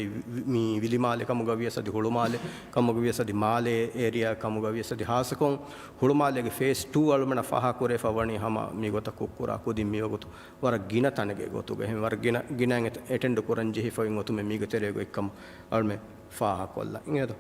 މި ވިލިމާލެ ކަމުގަ ވިޔަސް އަދި ހުޅުމާލެ ކަމުގަ ވިޔަސް އަދި މާލޭ އޭރިއާ ކަމުގަ ވިޔަސް އަދި ހާއްސަކޮށް ހުޅުމާލޭގެ ފޭސް ޓޫ އަޅުމެންނަށް ފާހަގަ ކުރެވިފަ ވަނީ ހަމަ މިގޮތަށް ކުއްކުރާ ކުދިން މިވަގުތު ވަރަށް ގިނަ ތަނެއްގެ ގޮތުގަ. އެހެން ވަރަށް ގިނަ، ގިނައިން އެ-، އެޓެންޑް ކުރަން ޖެހިފައި އޮތުމެއް މީގެ ތެރޭގަ އޮތްކަމަށް އަޅުމެން ފާހަގަކޮށްލަން. އިނގޭތޯ؟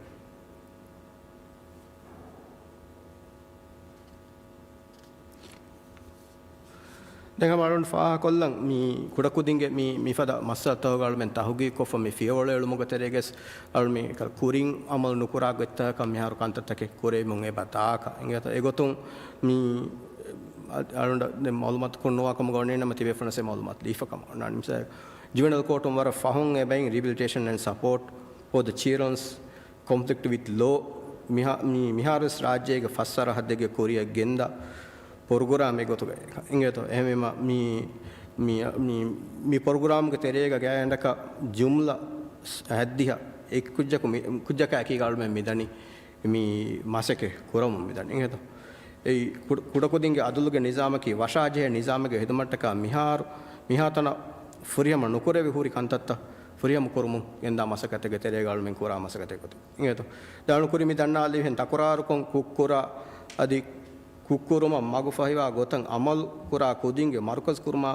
ދެން ހަމަ އަޅުން ފާހަގަކޮށްލަން މި ކުޑަކުދިންގެ މި، މިފަދަ މައްސަލަތަކުގަ އަޅުމެން ތަހުގީގުކޮށްފަ މި ފިޔަވަޅު އެޅުމުގެ ތެރޭގަސް އަޅު މި ކަ-، ކުރިން އަމަލު ނުކުރާ ގޮތްތަކަކަށް މިހާރު ކަންތައްތަކެއް ކުރެވިމުން އެބަ ދާކަށް. އިނގޭތޯ އެގޮތުން މި އަ-، އަޅުން ދެން މައުލޫމާތު ކުރުން ނުވާ ކަމުގަ ވަނީ ނަމަ ތިބޭފުޅުން މައުލޫމާތު ލީފަ ކަމަށް އޮންނާނެ. މިސާލަކަށް ޖުވެނަލް ކޯޓުން ވަރަށް ފަހުން އެބައިން ރިހެބިލިޓޭޝަން އެންޑް ސަޕޯޓް ފޯ ދަ ޗިލްޑްރަންސް ކޮންފްލިކްޓް ވިތް ލޯ މިހާ-، މި-، މިހާރުވެސް ރާއްޖޭގެ ފަސް ސަރަހައްދެއްގެ ކުރިއަށް ގެންދާ ޕްރޮގްރާމެއް ގޮތުގަ އިނގޭތޯ. އެހެންވީމަ މި، މި، މި، މި ޕްރޮގްރާމްގެ ތެރޭގަ ގާތްގަނޑަކަށް ޖުމްލަ ހައްދިހަ އެއްކުއްޖަކު މި، ކުއްޖަކާ އެކީގަ އަޅުމެން މިދަނީ މި މަސައްކަތް ކުރަމުން މިދަނީ އިނގޭތޯ. އެއީ ކުޑަ-، ކުޑަކުދިންގެ އަދުލުގެ ނިޒާމަކީ ވަށާޖެހޭ ނިޒާމެއްގެ ހިދުމަތްތަކާ މިހާރު، މިހާތަނަށް ފުރިހަމަ ނުކުރެވި ހުރި ކަންތައްތައް ފުރިހަމަ ކުރުމުން ގެންދާ މަސައްކަތެއްގެ ތެރޭގަ އަޅުމެން ކުރާ މަސައްކަތެއް ގޮތުގަ އިނގޭތޯ. ދެން އަޅުން ކުރިން މި ދަންނާލެވިހެން ތަކުރާރުކޮށް ކުއްކުރާ އަދި ކުއްކުރުމަށް މަގުފަހިވާ ގޮތަށް އަމަލު ކުރާ ކުދިންގެ މަރުކަޒު ކުރުމާ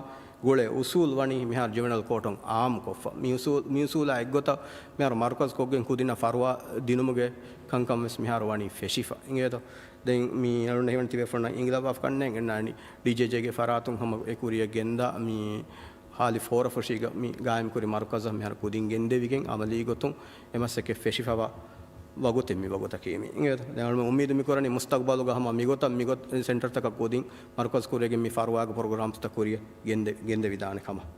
ގުޅޭ އުސޫލު ވަނީ މިހާރު ޖުވެނަލް ކޯޓުން އާއްމުކޮށްފަ. މި އުސޫލް-، މި އުސޫލާ އެއްގޮތަށް މިހާރު މަރުކަޒު ކޮށްގެން ކުދިންނަށް ފަރުވާ ދިނުމުގެ ކަންކަން ވެސް މިހާރު ވަނީ ފެށިފަ. އިނގޭތޯ؟ ދެން މި އަޅުން ހިމެނި ތިބޭފުޅުންނަށް އިނގިލާބާފަ ކަންނޭނގެ އަންނާނީ ޑީޖޭޖޭގެ ފަރާތުން ހަމަ އެ ކުރިއަށް ގެންދާ މި ހާލި ފޯރަފުށީގަ މި ގާއިމްކުރި މަރުކަޒަށް މިހާރު ކުދިން ގެންދެވިގެން އަމަލީ ގޮތުން އެ މަސައްކަތް ފެށިފަވާ ވަގުތެއް މި ވަގުތަކީ މި. އިނގޭތޯ؟ ދެން އަޅުމެން އުއްމީދު މި ކުރަނީ މުސްތަގްބަލުގަ ހަމަ މިގޮތަށް މިގޮތް ސެންޓަރތަކަށް ކުދިން މަރުކަޒު ކުރެވިގެން މި ފަރުވާގެ ޕްރޮގްރާމްތައް ކުރިއަށް ގެންދެ-، ގެންދެވިދާނެ ކަމަށް.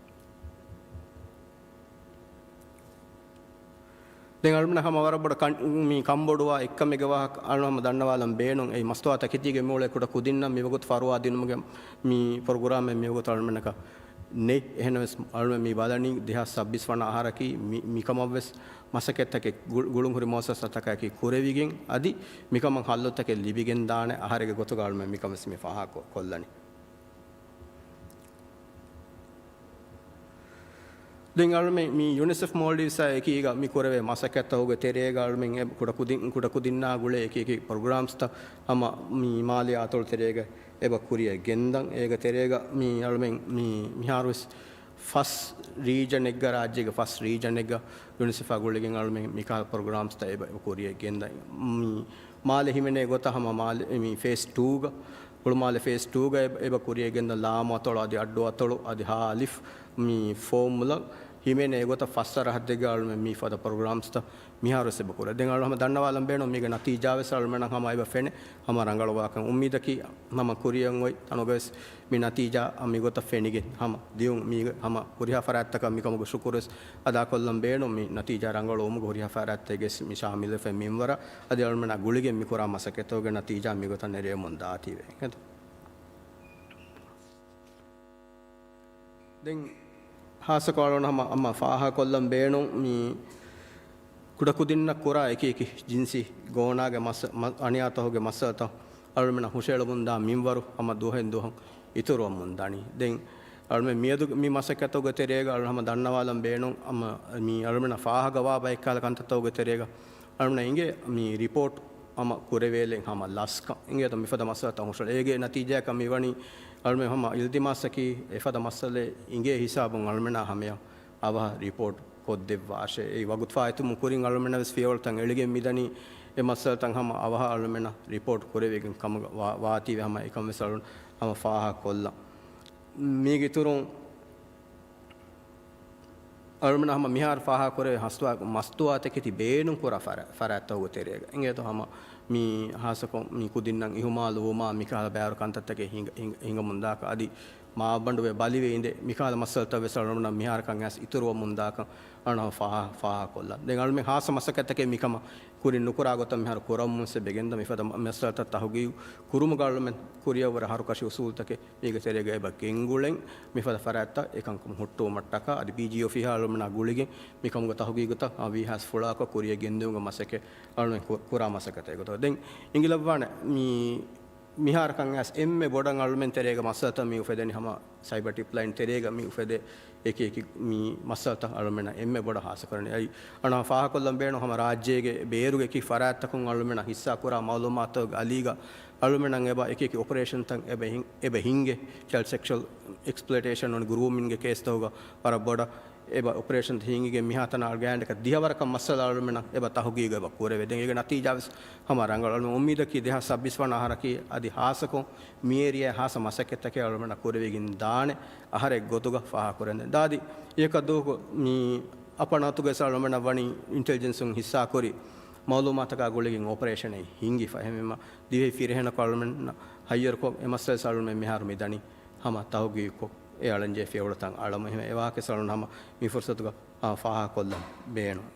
ދެން އަޅުމެން ހަމަ ވަރަށް ބޮޑަށް ކަން-، މި ކަންބޮޑުވާ އެއްކަމެއްގެ ވާހަކަ އަޅުން ހަމަ ދަންނަވާލަން ބޭނުން. އެއީ މަސްތުވާ ތަކެތީގެ މިއުޅޭ ކުޑަ ކުދިންނަށް މިވަގުތު ފަރުވާ ދިނުމުގެ މި ޕްރޮގްރާމެއް މިވަގުތު އަޅުމެންނަކަށް ނެތް. އެހެންވެސް އަޅުމެން މި ބަލަނީ ދެހާސް ސައްބީސް ވަނަ އަހަރަކީ މި-، މިކަމަށްވެސް މަސައްކަތްތަކެއް ގު-، ގުޅުންހުރި މުއައްސަސާތަކާއެކީ ކުރެވިގެން އަދި މިކަމަށް ހައްލުތަކެއް ލިބިގެންދާނެ އަހަރެއްގެ ގޮތުގަ އަޅުމެން މިކަންވެސް މި ފާހަގަ ކޮ-، ކޮށްލަނީ. ދެން އަޅުމެން މި ޔުނިސެފް މޯލްޑިވްސާ އެކީގަ މި ކުރެވޭ މަސައްކަތްތަކުގެ ތެރޭގަ އަޅުމެން އެ ކުޑަކުދިން-، ކުޑަކުދިންނާ ގުޅޭ އެކި އެކި ޕްރޮގްރާމްސްތައް ހަމަ މި މާލެ އަތޮޅު ތެރޭގަ އެބަ ކުރިއަށް ގެންދަން. އޭގެ ތެރޭގަ މި އަޅުމެން މި މިހާރުވެސް ފަސް ރީޖަނެއްގަ، ރާއްޖޭގެ ފަސް ރީޖަނެއްގަ ޔުނިސެފާ ގުޅިގެން އަޅުމެން މިކަހަލަ ޕްރޮގްރާމްސްތައް އެބަ ކުރިއަށް ގެންދަން. މި މާލެ ހިމެނޭ ގޮތަށް ހަމަ މާލެ މި ފޭސް ޓޫގަ، ހުޅުމާލެ ފޭސް ޓޫގަ އެބަ، އެބަ ކުރިއަށް ގެންދަން ލާމު އަތޮޅު އަދި އައްޑު އަތޮޅު އަދި ހާލިފް މި ފޯމުލަ ހިމެނޭ ގޮތަށް ފަސް ސަރަހައްދެއްގަ އަޅުމެން މި ފަދަ ޕްރޮގްރާމްސްތައް މިހާރުވެސް އެބަ ކުރޭ. ދެން އަޅު ހަމަ ދަންނަވާލަން ބޭނުން މީގެ ނަތީޖާވެސް އަޅުމެންނަށް ހަމަ އެބަ ފެނޭ ހަމަ ރަނގަޅުވާކަން. އުއްމީދަކީ ހަމަ ކުރިއަށް އޮތް ތަނުގަވެސް މި ނަތީޖާ މިގޮތަށް ފެނިގެން ހަމަ ދިޔުން މީގެ ހަމަ ހުރިހާ ފަރާތްތަކަށް މިކަމުގެ ޝުކުރުވެސް އަދާކޮށްލަން ބޭނުން. މި ނަތީޖާ ރަނގަޅު ވުމުގެ ހުރިހާ ފަރާތްތަކެއްގެ މި ޝާމިލްވެފައި މިންވަރަށް އަދި އަޅުމެންނާ ގުޅިގެން މި ކުރާ މަސައްކަތުގެ ނަތީޖާ މިގޮތަށް ނެރެވެމުން ދާތީވެ. ދެން ހާއްސަކޮށް އަޅުން ހަމަ އަމަ ފާހަގަކޮށްލަން ބޭނުން މި ކުޑަކުދިންނަށް ކުރާ އެކި އެކި ޖިންސީ ގޯނާގެ މަސަ-، މަ-، އަނިޔާތަކުގެ މައްސަލަތައް އަޅުމެންނަށް ހުށައެޅުމުންދާ މިންވަރު ހަމަ ދުވަހެއް ދުވަހަށް އިތުރުވަމުން ދަނީ. ދެން އަޅުމެން މިއަދު މި މަސައްކަތުގެ ތެރޭގަ އަޅު ހަމަ ދަންނަވާލަން ބޭނުން އަމަ މި އަޅުމެންނަށް ފާހަގަވާ ބައެއްކާލަ ކަންތައްތަކުގެ ތެރޭގަ އަޅުމެން އިނގޭ މި ރިޕޯޓް ހަމަ ކުރެވޭލެން ހަމަ ލަސްކަން އިނގޭތޯ މިފަދަ މައްސަލަތައް ހުށަން. އޭގެ ނަތީޖާއަކަށް މިވަނީ އަޅުމެން ހަމަ އިލްތިމާސަކީ އެފަދަ މައްސަލައެއް އިނގޭ ހިސާބުން އަޅުމެންނާ ހަމަޔަށް އަވަހަށް ރިޕޯޓް ކޮށްދެއްވާށޭ. އެއީ ވަގުތުފާ އެތުމުން ކުރިން އަޅުމެންނަށް ވެސް ފިޔަވަޅުތައް އެޅިގެން މިދަނީ އެ މައްސަލަތައް ހަމަ އަވަހަށް އަޅުމެންނަށް ރިޕޯޓް ކުރެވިގެން ކަމަށް ވާ-، ވާތީވެ ހަމަ އެކަން ވެސް އަޅުން ހަމަ ފާހަގަކޮށްލަން. މީގެ އިތުރުން އަޅުމެން ހަމަ މިހާރު ފާހަގަކުރެވޭ ހަސްތުވާ-، މަސްތުވާތަކެތި ބޭނުން ކުރާ ފަރާ-، ފަރާތްތަކުގެ ތެރޭގަ އިނގޭތޯ ހަމަ މި ހާއްސަކޮށް މި ކުދިންނަށް އިހުމާލު ވުމާ މިކަހަލަ ބައިވަރު ކަންތައްތަކެއް ހިނގ-، ހިނގ-، ހިނގަމުންދާކަށް އަދި މާބަނޑުވެ ބަލިވެ އިނދެ މިކަހަލަ މައްސަލަތައް ވެސް އަޅުގަނޑު މިހާރަކަށް އައިސް އިތުރުވަމުންދާކަށް އަޅުގަނޑު ހަމަ ފާހަ-، ފާހަގަކޮށްލަން. ދެން އަޅުމެން ހާއްސަ މަސައްކަތްތަކެއް މިކަމަށް ކުރިން ނުކުރާ ގޮތަށް މިހާރު ކުރަމުން ސެ ބެގެންދަ މިފަދަ މަ-، މައްސަލަތައް ތަހުގީގު ކުރުމުގަ އަޅުމެން ކުރިއަށްވުރެ ހަރުކަށި އުސޫލުތަކެއް މީގެ ތެރޭގަ އެބަ ގެންގުޅެން މިފަދަ ފަރާތްތައް އެކަންކަމުން ހުއްޓުވުމަށްޓަކާ އަދި ޕީޖީ އޮފީހާ އަޅުމެންނާ ގުޅިގެން މިކަމުގެ ތަހުގީގުތައް ވީހާވެސް ފުޅާކޮށް ކުރިއަށް ގެންދިއުމުގެ މަސައްކަތް އަޅުމެން ކު-، ކުރާ މަސައްކަތެއް ގޮތަށް. ދެން އިނގިލައްވާނެ މި މިހާރަކަށް އައިސް އެންމެ ބޮޑަށް އަޅުމެން ތެރޭގަ މައްސަލަތައް މި އުފެދެނީ ހަމަ ސައިބަ ޓިޕްލައިން ތެރޭގަ މި އުފެދޭ އެކި އެކި މި މައްސަލަތައް އަޅުމެންނަށް އެންމެ ބޮޑަށް ހާއްސަކުރަނީ. އައި އަނާ ފާހަކޮށްލަން ބޭނުން ހަމަ ރާއްޖޭގެ ބޭރުގެ އެކި ފަރާތްތަކުން އަޅުމެންނަށް ހިއްސާކުރާ މައުލޫމާތުގެ އަލީގަ އަޅުމެންނަށް އެބަ އެކި އެކި އޮޕަރޭޝަންތައް އެބަ ހިން-، އެބަ ހިންގެ ޗައިލްޑް ސެކްޝަލް އެކްސްޕްލޮއިޓޭޝަން ގްރޫމިންގެ ކޭސްތަކުގަ ވަރަށް ބޮޑަށް އެބަ އޮޕަރޭޝަން ހިނގިގެން މިހާތަނަށް ގާތްގަނޑަކަށް ދިހަ ވަރަކަށް މައްސަލަ އަޅުމެންނަށް އެބަ ތަހުގީގު އެބަ ކުރެވޭ. ދެން އޭގެ ނަތީޖާ ވެސް ހަމަ ރަނގަޅު. އަޅުމެން އުއްމީދަކީ ދެހާސް ސައްބީސް ވަނަ އަހަރަކީ އަދި ހާއްސަކޮށް މި އޭރިއާ ހާއްސަ މަސައްކަތްތަކެއް އަޅުމެންނަށް ކުރެވިގެން ދާނެ އަހަރެއް ގޮތުގަ ފާހަގަކުރަން. ދާދި އެކަ ދުވަހު މި އަޕަނައަތުގައި އަޅުމެންނަށް ވަނީ އިންޓެލިޖެންސުން ހިއްސާކުރި މައުލޫމާތަކާ ގުޅިގެން އޮޕަރޭޝަނެއް ހިނގިފަ. އެހެންވީމަ ދިވެހި ފިރިހެނަކު އަޅުމެންނަށް ހައްޔަރުކޮށް އެ މައްސަލަ އަޅުމެން މިހާރު މިދަނީ ހަމަ ތަހުގީގުކޮށް އެ އަޅަންޖެހޭ ފިޔަވަޅުތައް އަޅަމު. އެހެން އެ ވާހަކަ އަޅުން ހަމަ މި ފުރުސަތުގަ އާ، ފާހަގަކޮށްލަން ބޭނުން.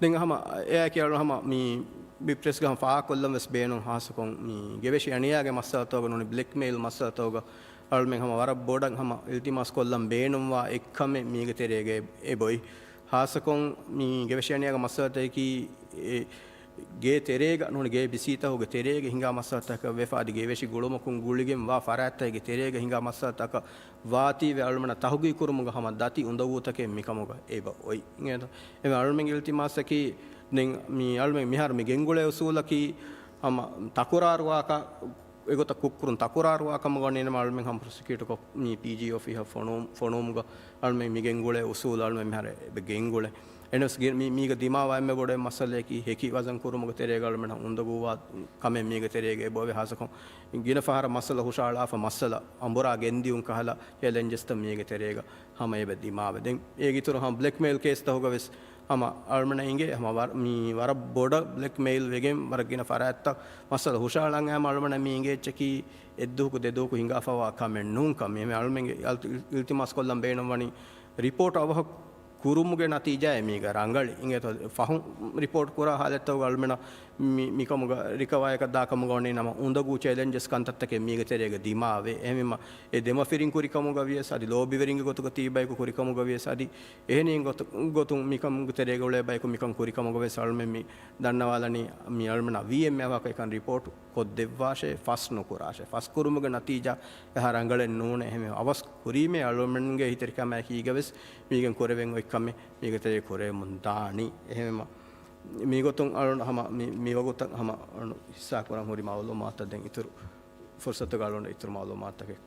ދެން ހަމަ އެއާއެކީ އަޅު ހަމަ މި، މި ޕްރެސްގަ ހަމަ ފާހަގަކޮށްލަން ވެސް ބޭނުން ހާއްސަކޮށް މި ގެވެށި އަނިޔާގެ މައްސަލަތަކުގަ ނޫނީ ބްލެކްމެއިލް މައްސަލަތަކުގަ އަޅުމެން ހަމަ ވަރަށް ބޮޑަށް ހަމަ އިލްތިމާސް ކޮށްލަން ބޭނުންވާ އެއްކަމެއް މީގެ ތެރޭގައި އެބޮތް. ހާއްސަކޮށް މި ގެވެށި އަނިޔާގެ މައްސަލަތަކީ އެ ގޭ ތެރޭގަ ނޫނީ ގޭ ބިސީތަކުގެ ތެރޭގަ ހިނގާ މައްސަލަތަކަށް ވެފަ އަދި ގެވެށި ގުޅުމަކުން ގުޅިގެން ވާ ފަރާތްތަކުގެ ތެރޭގަ ހިނގާ މައްސަލަތަކަށް ވާތީވެ އަޅުމެންނަށް ތަހުގީގު ކުރުމުގަ ހަމަ ދަތި އުނދަގޫތަކެއް މިކަމުގަ އެބަ އޮތް. އިނގޭތޯ؟ އެމެ އަޅުމެންގެ އިލްތިމާސަކީ ދެން މި އަޅުމެން މިހާރު މި ގެންގުޅޭ އުސޫލަކީ ހަމަ ތަކުރާރުވާކަށް އެގޮތަށް ކުށްކުރުން ތަކުރާރުވާ ކަމުގަ ވަނީ ނަމަ އަޅުމެން ހަމަ ޕްރޮސިކިއުޓަކޮށް މި ޕީޖީ އޮފީހަށް ފޮނުވު-، ފޮނުވުމުގަ އަޅުމެން މި ގެންގުޅޭ އުސޫލު އަޅުމެން މިހާރު އެބަ ގެންގުޅޭ. އެނަސް ގެ-، މި-، މީގަ ދިމާވާ އެންމެ ބޮޑު މައްސަލައަކީ ހެކި ވަޒަން ކުރުމުގެ ތެރޭގަ އަޅުމެން އުނދަގޫވާ ކަމެއް މީގެ ތެރޭގަ އެބައޮވޭ ހާއްސަކޮށް ގިނަ ފަހަރަށް މައްސަލަ ހުށަހަޅާފަ މައްސަލަ އަނބުރާ ގެންދިއުން ކަހަލަ ޗެލެންޖެސްތައް މީގެ ތެރޭގަ ހަމަ އެބަ ދިމާވެ. ދެން އޭގެ އިތުރު ހަމަ ބްލެކްމެއިލް ކޭސްތަކުގަ ވެސް ހަމަ އަޅުމެންނަށް އިނގޭ ހަމަ ވަރަ-، މި ވަރަށް ބޮޑަށް ބްލެކްމެއިލް ވެގެން ވަރަށް ގިނަ ފަރާތްތައް މައްސަލަ ހުށަހަޅަން އައިމަ އަޅުމެންނަށް މި އިނގޭ އެއްޗަކީ އެއްދުވަހަކު ދެދުވަހަކު ހިނގާފަވާ ކަމެއް ނޫން ކަމެއް. އަޅުމެންގެ އަލް-، އިލް-، އިލްތިމާސް ކޮށްލަން ބޭނުން ވަނީ ރިޕޯޓް އަވަހަށް ކުރުމުގެ ނަތީޖާއެއް މީގަ ރަނގަޅި. އިނގޭތޯ ފަހުން ރިޕޯޓް ކުރާ ހާލަތްތަކުގަ އަޅުމެނަށް މި-، މިކަމުގަ ރިކަވާޔަކަށް ދާ ކަމުގަ ވަނީ ނަމަ އުނދަގޫ ޗެލެންޖެސް ކަންތައްތަކެއް މީގެ ތެރޭގަ ދިމާވޭ. އެހެންވީމަ އެ ދެމަފިރިން ކުރި ކަމުގަ ވިޔަސް އަދި ލޯބިވެރިންގެ ގޮތުގަ ތިބި ބަޔަކު ކުރި ކަމުގަ ވިޔަސް އަދި އެހެނީ ގޮތު-، ގޮތުން މިކަމުގެ ތެރޭގަ އުޅޭ ބަޔަކު މިކަން ކުރި ކަމުގަ ވެސް އަޅުމެން މި ދަންނަވާލަނީ މި އަޅުމެންނަށް ވީ އެމް އެ އަވަހަކަށް އެކަން ރިޕޯޓް ކޮށްދެއްވާށޭ، ފަސް ނުކުރާށޭ. ފަސް ކުރުމުގެ ނަތީޖާ އެހާ ރަނގަޅެއް ނޫނޭ. އެހެންވެ އަވަސް ކުރީމޭ އަޅުމެންގެ ހިތެރިކަމާއެކީގަ ވެސް މީގެން ކުރެވެން އޮތް ކަމެއް މީގެ ތެރޭ ކުރެވެމުން ދާނީ. އެހެންވީމަ މިގޮތުން އަޅުން ހަމަ މި-، މިވަގުތަށް ހަމަ އަޅުން ހިއްސާ ކުރަން ހުރި މައުލޫމާތަށް ދެން އިތުރު ފުރުސަތުގަ އަޅުން އިތުރު މައުލޫމާތަކެއް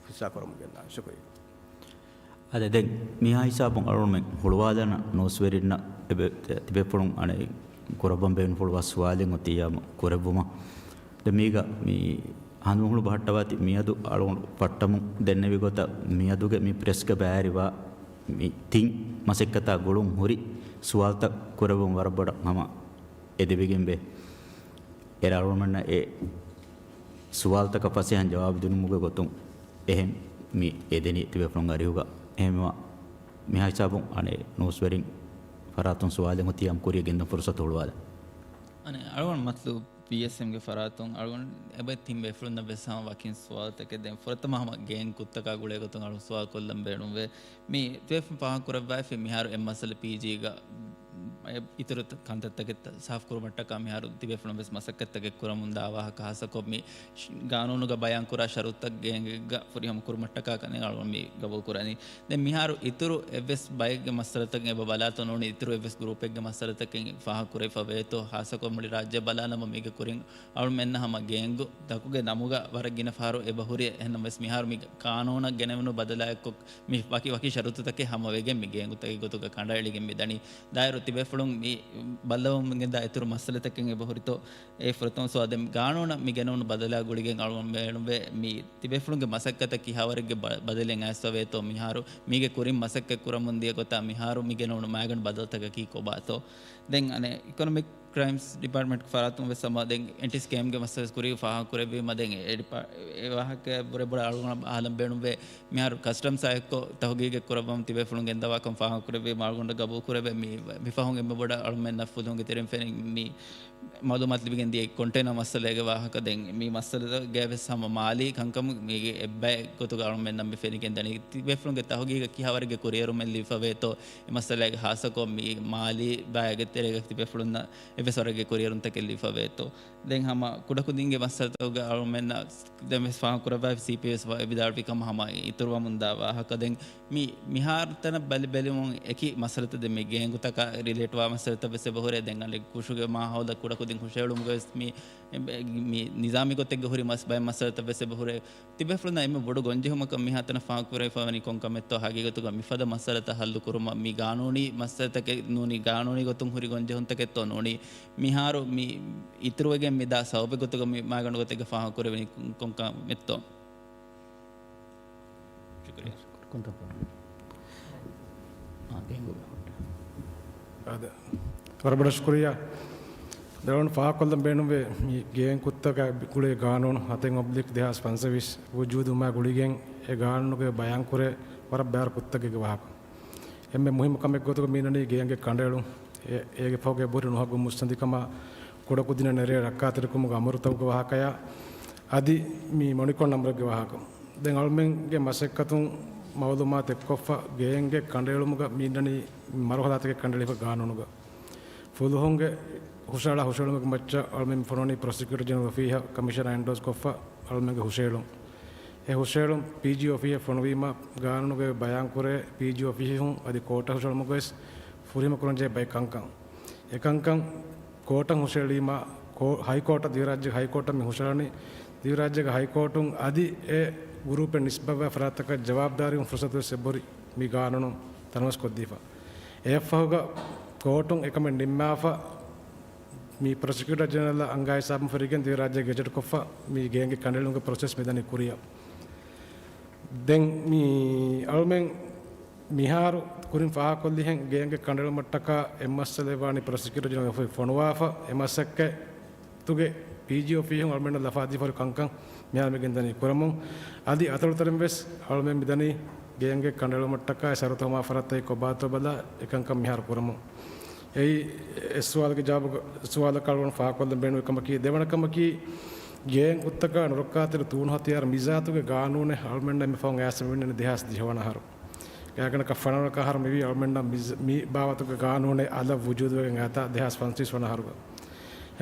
ހިއްސާ ކުރަމުން ގެންދާނެ. ޝުކުރިއްޔާ. އަދެ ދެން މިހާ ހިސާބުން އަޅުންމެން ހުޅުވާލާނަ ނޫސްވެރިންނަށް އެބެ-، ތިބޭފުޅުން އަނެއް ކުރައްވަން ބޭނުންފުޅުވާ ސުވާލެއް އޮތިއްޔާމު ކުރެއްވުމަށް. ދެން މީގަ މި ހަނދުމަހުޅު ބަހައްޓަވާތި މިއަދު އަޅުގަނޑު ފައްޓަމުން ދެންނެވި ގޮތަށް މިއަދުގެ މި ޕްރެސްގަ ބައިވެރިވާ މި ތިން މަސައްކަތާ ގުޅުން ހުރި ސުވާލުތައް ކުރެއްވުން ވަރަށް ބޮޑަށް ހަމަ އެދެވިގެންވޭ. އޭރު އަޅުގަނޑުމެންނަށް އެ ސުވާލުތަކަށް ފަސޭހައިން ޖަވާބު ދިނުމުގެ ގޮތުން އެހެން މި އެދެނީ ތިބޭފުޅުން އަރިހުގަ. އެހެންވީމަ މިހާ ހިސާބުން އަނެއް ނޫސްވެރިން ފަރާތުން ސުވާލެއް އޮތިއްޔާމު ކުރިއަށް ގެންދަން ފުރުސަތު ހުޅުވާލަން. އަނެއް އަޅުގަނޑު މަތްލޫބު ޕީއެސްއެމްގެ ފަރާތުން އަޅުގަނޑު އެބައި ތިން ބޭފުޅުންނަށް ވެސް ހަމަ ވަކިން ސުވާލުތަކެއް. ދެން ފުރަތަމަ ހަމަ ގޭން ކުށްތަކާ ގުޅޭ ގޮތުން އަޅު ސުވާލު ކޮށްލަން ބޭނުންވޭ. މި ތިބޭފުޅުން ފާހަގަ ކުރައްވައިފި މިހާރު އެއް މައްސަލަ ޕީޖީގަ އެ އިތުރު ކަންތައްތަކެއް ސާފުކުރުމަށްޓަކާ މިހާރު ތިބޭފުޅުން ވެސް މަސައްކަތްތަކެއް ކުރަމުންދާ ވާހަކަ، ހާއްސަކޮށް މި ގާނޫނުގަ ބަޔާންކުރާ ޝަރުތުތައް ގޭންގެއްގަ ފުރިހަމަ ކުރުމަށްޓަކާ ކަން އަޅުގަނޑު މި ގަބޫލުކުރަނީ. ދެން މިހާރު އިތުރު އެއްވެސް ބައެއްގެ މައްސަލަތަކެއް އެބަ ބަލާތޯ ނޫނީ، އިތުރު އެއްވެސް ގްރޫޕެއްގެ މައްސަލަތަކެއް ފާހަގަކުރެވިފަ ވޭތޯ، ހާއްސަކޮށް މުޅި ރާއްޖެ ބަލާނަމަ މީގެ ކުރިން އަޅުމެންނަށް ހަމަ ގޭންގުތަކުގެ ނަމުގަ ވަރަށް ގިނަ ފަހަރު އެބަ ހުރި. އެހެންނަމަވެސް މިހާރު މި ގާނޫނަށް ގެނެވުނު ބަދަލާއެއްކޮށް މި ވަކި ވަކި ޝަރުތުތަކެއް ހަމަވެގެން މި ގޭންގުތަކެއް ގޮތުގަ ކަނޑައެޅިގެން މިދަނީ. ދާއިރު ތިބޭފުޅުން މި ބައްލަވަމުން ގެންދާ އިތުރު މައްސަލަތަކެއް އެބަހުރިތޯ؟ އެ ފުރަތަމަ ސުވާލު. ދެން ގާނޫނަށް މި ގެނެވުނު ބަދަލާ ގުޅިގެން އަޅުގަނޑު ބޭނުންވޭ މި ތިބޭފުޅުންގެ މަސައްކަތަށް ކިހާވަރެއްގެ ބަ-، ބަދަލެއް އައިސްފަވޭތޯ މިހާރު؟ މީގެ ކުރިން މަސައްކަތް ކުރަމުން ދިޔަ ގޮތާ މިހާރު މި ގެނެވުނު މައިގަނޑު ބަދަލުތަކަކީ ކޮބާތޯ؟ ދެން އަނެއް އިކޮނޮމިކް ކްރައިމްސް ޑިޕާޓްމަންޓް ފަރާތުން ވެސް ހަމަ ދެން އެންޓި ސްކޭމްގެ މައްސަލަ ކުރީ ފާހަގަކުރެއްވީމަ ދެން އެ ޑިޕާ-، އެ ވާހަކަ ބުރެ ބުރެ އަޅުގަނޑަށް އަހަލަން ބޭނުންވޭ. މިހާރު ކަސްޓަމްސް އާ އެއްކޮށް ތަހުގީގެއް ކުރައްވަމުން ތިބޭފުޅުން ގެންދަވާކަން ފާހަގަކުރެއްވީމަ އަޅުގަނޑަށް ގަބޫލުކުރެވޭ. މި، މިފަހުން އެންމެ ބޮޑަށް އަޅުމެންނަށް ފުލުހުންގެ ތެރެއިން ފެނި މި މައުލޫމާތު ލިބިގެން ދިޔަ ކޮންޓޭނަރ މައްސަލައިގެ ވާހަކަ. ދެން މި މައްސަލަގެ ވެސް ހަމަ މާލީ ކަންކަމުން މީގެ އެއްބައެއް ގޮތުގަ އަޅުމެންނަށް މި ފެނިގެން ދަނީ. ތިބޭފުޅުންގެ ތަހުގީގަށް ކިހާވަރެއްގެ ކުރިއެރުމެއް ލިބިފަވޭތޯ؟ އެ މައްސަލައިގެ ހާއްސަކޮށް މި މާލީ ބައިގެ ތެރޭގަ ތިބޭފުޅުންނަށް އެއްވެސް ވަރެއްގެ ކުރިއެރުންތަކެއް ލިބިފަވޭތޯ؟ ދެން ހަމަ ކުޑަކުދިންގެ މައްސަލަތަކުގަ އަޅުމެންނަށް ދެން ވެސް ފާހަގަކުރައްވާފަ ސީޕީއެސް ވިދާޅުވި ކަމަށް ހަމަ އިތުރުވަމުންދާ ވާހަކަ. ދެން މި މިހާރު ތަނަށް ބަލި ބެލުމުން އެކި މައްސަލަތައް ދެން މި ގޭންގުތަކާ ރިލޭޓްވާ މައްސަލަތައް ވެސް އެބަހުރޭ. ދެން އަނެއް ކުށުގެ މާހައުލަށް ކުޑަކުދިން ހުށައެޅުމުގަ ވެސް މި، މި ނިޒާމީ ގޮތެއްގަ ހުރި މަސް ބައެއް މައްސަލަތައް ވެސް އެބަހުރޭ. ތިބޭފުޅުންނަށް އެންމެ ބޮޑު ގޮންޖެހުމަކަށް މިހާތަނަށް ފާހަގަކުރެވިފަވަނީ ކޮން ކަމެއްތޯ؟ ހަގީގަތުގަ މިފަދަ މައްސަލަތައް ހައްލުކުރުމަށް މި ގާނޫނީ މައްސަލަތަކެއް ނޫނީ، ގާނޫނީ ގޮތުން ހުރި ގޮންޖެހުންތަކެއްތޯ ނޫނީ، މިހާރު މި އިތުރުވެގެން މި ދާ ސަބަބެއް ގޮތުގަ މި މައިގަނޑު ގޮތެއްގަ ފާހަގަކުރެވެނީ ކޮން ކަމެއްތޯ؟ ޝުކުރިއްޔާ. އާދެ. ވަރަށް ބޮޑަށް ޝުކުރިއްޔާ. ދެން ފާހަގަކޮށްލަން ބޭނުންވޭ މި ގޭން ކުށްތަކާ ގުޅޭ ގާނޫނު ހަތެއް އޮބްލިކް ދެހާސް ފަންސަވީސް ވުޖޫދުވުމާ ގުޅިގެން އެ ގާނޫނުގައި ބަޔާންކުރޭ ވަރަށް ބައިވަރު ކުށްތަކެއްގެ ވާހަކަ. އެންމެ މުހިއްމު ކަމެއް ގޮތުގަ މި އިންނަނީ ގޭންގެ ކަނޑައެޅުން. އެ، އޭގެ ފަހުގައި އެބަހުރި ނުހައްގު މުއްސަނދިކަމާ ކުޑަކުދިންނަށް ނެރޭ ރައްކާތެރިކަމުގެ އަމުރުތަކުގެ ވާހަކަޔާ އަދި މި މޮނިކޯން ނަމްބަރެއްގެ ވާހަކަ. ދެން އަޅުމެންގެ މަސައްކަތުން މައުލޫމާތު އެއްކޮށްފަ ގޭންގެ ކަނޑައެޅުމުގަ މި އިންނަނީ މަރުހަލާތަކެއް ކަނޑައެޅިފަ ގާނޫނުގަ. ފުލުހުންގެ ހުށަހަޅާ ހުށަހެޅުމުގެ މައްޗަށް އަޅުމެން ފޮނުވަނީ ޕްރޮސިކިއުޓަރ ޖެނެރަލް އޮފީހަށް ކަމިޝަނަރ އެންޑޯސް ކޮށްފަ އަޅުމެންގެ ހުށަހެޅުން. އެ ހުށަހެޅުން ޕީޖީ އޮފީހަށް ފޮނުވީމަ ގާނޫނުގައި ބަޔާންކުރޭ ޕީޖީ އޮފީހުން އަދި ކޯޓަށް ހުށަހެޅުމުގައި ވެސް ފުރިހަމަ ކުރަންޖެހޭ ބައެއް ކަންކަން. އެކަންކަން ކޯޓަށް ހުށަހެޅީމަ، ކޯ-، ހައިކޯޓަށް، ދިވެހިރާއްޖޭގެ ހައިކޯޓަށް މި ހުށަހަޅަނީ. ދިވެހިރާއްޖޭގެ ހައިކޯޓުން އަދި އެ ގުރޫޕެއް ނިސްބަތްވާ ފަރާތްތަކަށް ޖަވާބުދާރީވުން ފުރުސަތު ވެސް އެބަހުރި މި ގާނޫނުން ތަނަވަސްކޮށްދީފަ. އެއަށްފަހުގަ ކޯޓުން އެކަމެއް ނިންމާފަ، މި ޕްރޮސިކިއުޓަރ ޖެނެރަލް އަންގާ ހިސާބުން ފެށިގެން ދިވެހިރާއްޖެ ގެޒެޓްކޮށްފަ މި ގޭންގެ ކަނޑައެޅުމުގެ ޕްރޮސެސް މިދަނީ ކުރިއަށް. ދެން މި އަޅުމެން މިހާރު ކުރިން ފާހަގަކޮށްލިހެން ގޭންގެ ކަނޑައެޅުމަށްޓަކާ އެއް މައްސަލައެއް ވާނީ ޕްރޮސިކިއުޓަރ ޖެނެރަލް އޮފީހުން ފޮނުވާފަ، އެ މަސައްކަތުގެ ޕީޖީ އޮފީހުން އަޅުމެންނަށް ލަފާދީފަހުރި ކަންކަން މިހާރު މި ގެންދަނީ ކުރަމުން. އަދި އަތޮޅުތެރިން ވެސް އަޅުމެން މިދަނީ ގޭންގެ ކަނޑައެޅުމަށްޓަކާ އެ ޝަރުތު ހަމަ ފަރާތްތަކެއް ކޮބާތޯ ބަލާ އެކަންކަން މިހާރު ކުރަމުން. އެއީ އެއް ސުވާލުގެ ޖަވާބު، ސުވާލަކަށް އަޅުގަނޑު ފާހަގަކޮށްލަން ބޭނުންވި ކަމަކީ، ދެވަނަ ކަމަކީ، ގޭން ކުށްތަކާ ނުރައްކާތެރި ތޫނު ހަތިޔާރު މިޒާތުގެ ގާނޫނެއް އަޅުމެންނަށް މި ފަހުން އައިސް މި އިންނަނީ ދެހާސް ދިހަ ވަނަ އަހަރު. ގާތްގަނޑަކަށް ފަނަރަ ވަނަ އަހަރު މިވީ އަޅުމެންނަށް މި ޒ-، މި ބާވަތުގެ ގާނޫނެއް އަލަށް ވުޖޫދުވެގެން އައިތާ ދެހާސް ފަންސަވީސް ވަނަ އަހަރުގަ.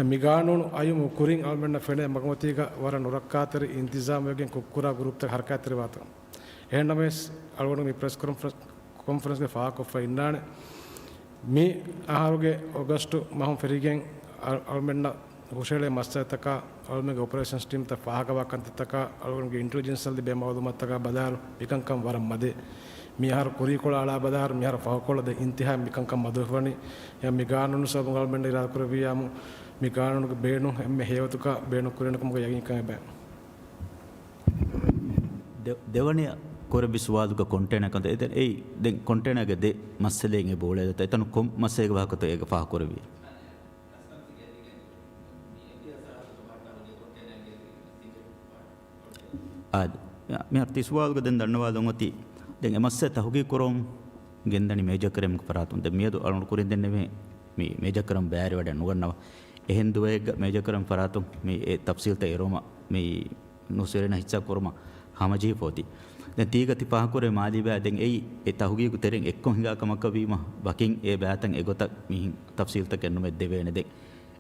މި ގާނޫނު އައިމު ކުރިން އަޅުމެންނަށް ފެނޭ މަގުމަތީގަ ވަރަށް ނުރައްކާތެރި އިންތިޒާމް ވެގެން ކުށްކުރާ ގުރޫޕްތަކެއް ހަރަކާތްތެރިވާތަން. އެހެންނަމަވެސް، އަޅުގަނޑު މި ޕްރެސް ކޮންފަރެންސް، ކޮންފަރެންސްގަ ފާހަގަކޮށްފަ އިންނާނެ. މި އަހަރުގެ އޮގަސްޓު މަހުން ފެށިގެން އަ-، އަޅުމެންނަށް ހުށަހެޅޭ މައްސަލަތަކާ، އަޅުމެންގެ އޮޕަރޭޝަންސް ޓީމްތައް ފާހަގަވާ ކަންތައްތަކާ، އަޅުގަނޑުގެ އިންޓެލިޖެންސަށް ލިބޭ މައުލޫމާތުތަކާ ބަލާއިރު، މިކަންކަން ވަރަށް މަދޭ. މި އަހަރު ކުރީކޮޅަށް އަޅާ ބަލާއިރު، މި އަހަރު ފަހުކޮޅަށް ދެން އިންތިހާ މިކަންކަން މަދުވެފަވަނީ. އެ މި ގާނޫނު ސަބަބުން އަޅުމެންނަށް އިރާދަކުރެއްވިއްޔާމު، މި ގާނޫނުގެ ބޭނުން އެންމެ ހެޔޮގޮތަކަށް ބޭނުން ކުރޭނެ ކަމުގެ ޔަގީންކަން އެބަ ދެ-، ދެވަނަޔަށް ކުރެއްވި ސުވާލުގަ ކޮންޓޭނަރ ކަންތައް އެތަން އެއީ، ދެން ކޮންޓޭނަރގެ ދެ މައްސަލައެއް އެބަ އުޅޭ ދަތަ، އެތަނު ކޮން މައްސަލައެއްގެ ވާހަކަތައް އޭގަ ފާހަގަކުރެއްވި؟ އާދެ، މިހާރު ތި ސުވާލުގަ ދެން ދަންނަވާލަން އޮތީ، ދެން އެ މައްސަލަ ތަހުގީގު ކުރަމުން ގެންދަނީ މޭޖަރ ކްރައިމްގެ ފަރާތުން. ދެން މިއަދު އަޅުގަނޑު ކުރިން ދެންނެވޭ މި މޭޖަރ ކްރައިމް ބައިވެރިވަޑައެއް ނުގަންނަވާ. އެހެން ދުވަހެއްގަ މޭޖަރ ކްރައިމް ފަރާތުން މި އެ ތަފްސީލްތައް އެރުވުމަށް މި ނޫސްވެރިންނަށް ހިއްސާ ކުރުމަށް ހަމަޖެހިފަ އޮތީ. ދެން ތީގަ ތި ފާހަގަކުރޭ މާލީ ބަޔާ ދެން އެއީ އެ ތަހުގީގު ތެރެއިން އެއްކޮށް ހިނގާ ކަމަކަށް ވީމަ، ވަކިން އެ ބަޔާތައް އެގޮތަށް މިހިން ތަފްސީލްތަކެއް ނުމެއް ދެވޭނެ. ދެން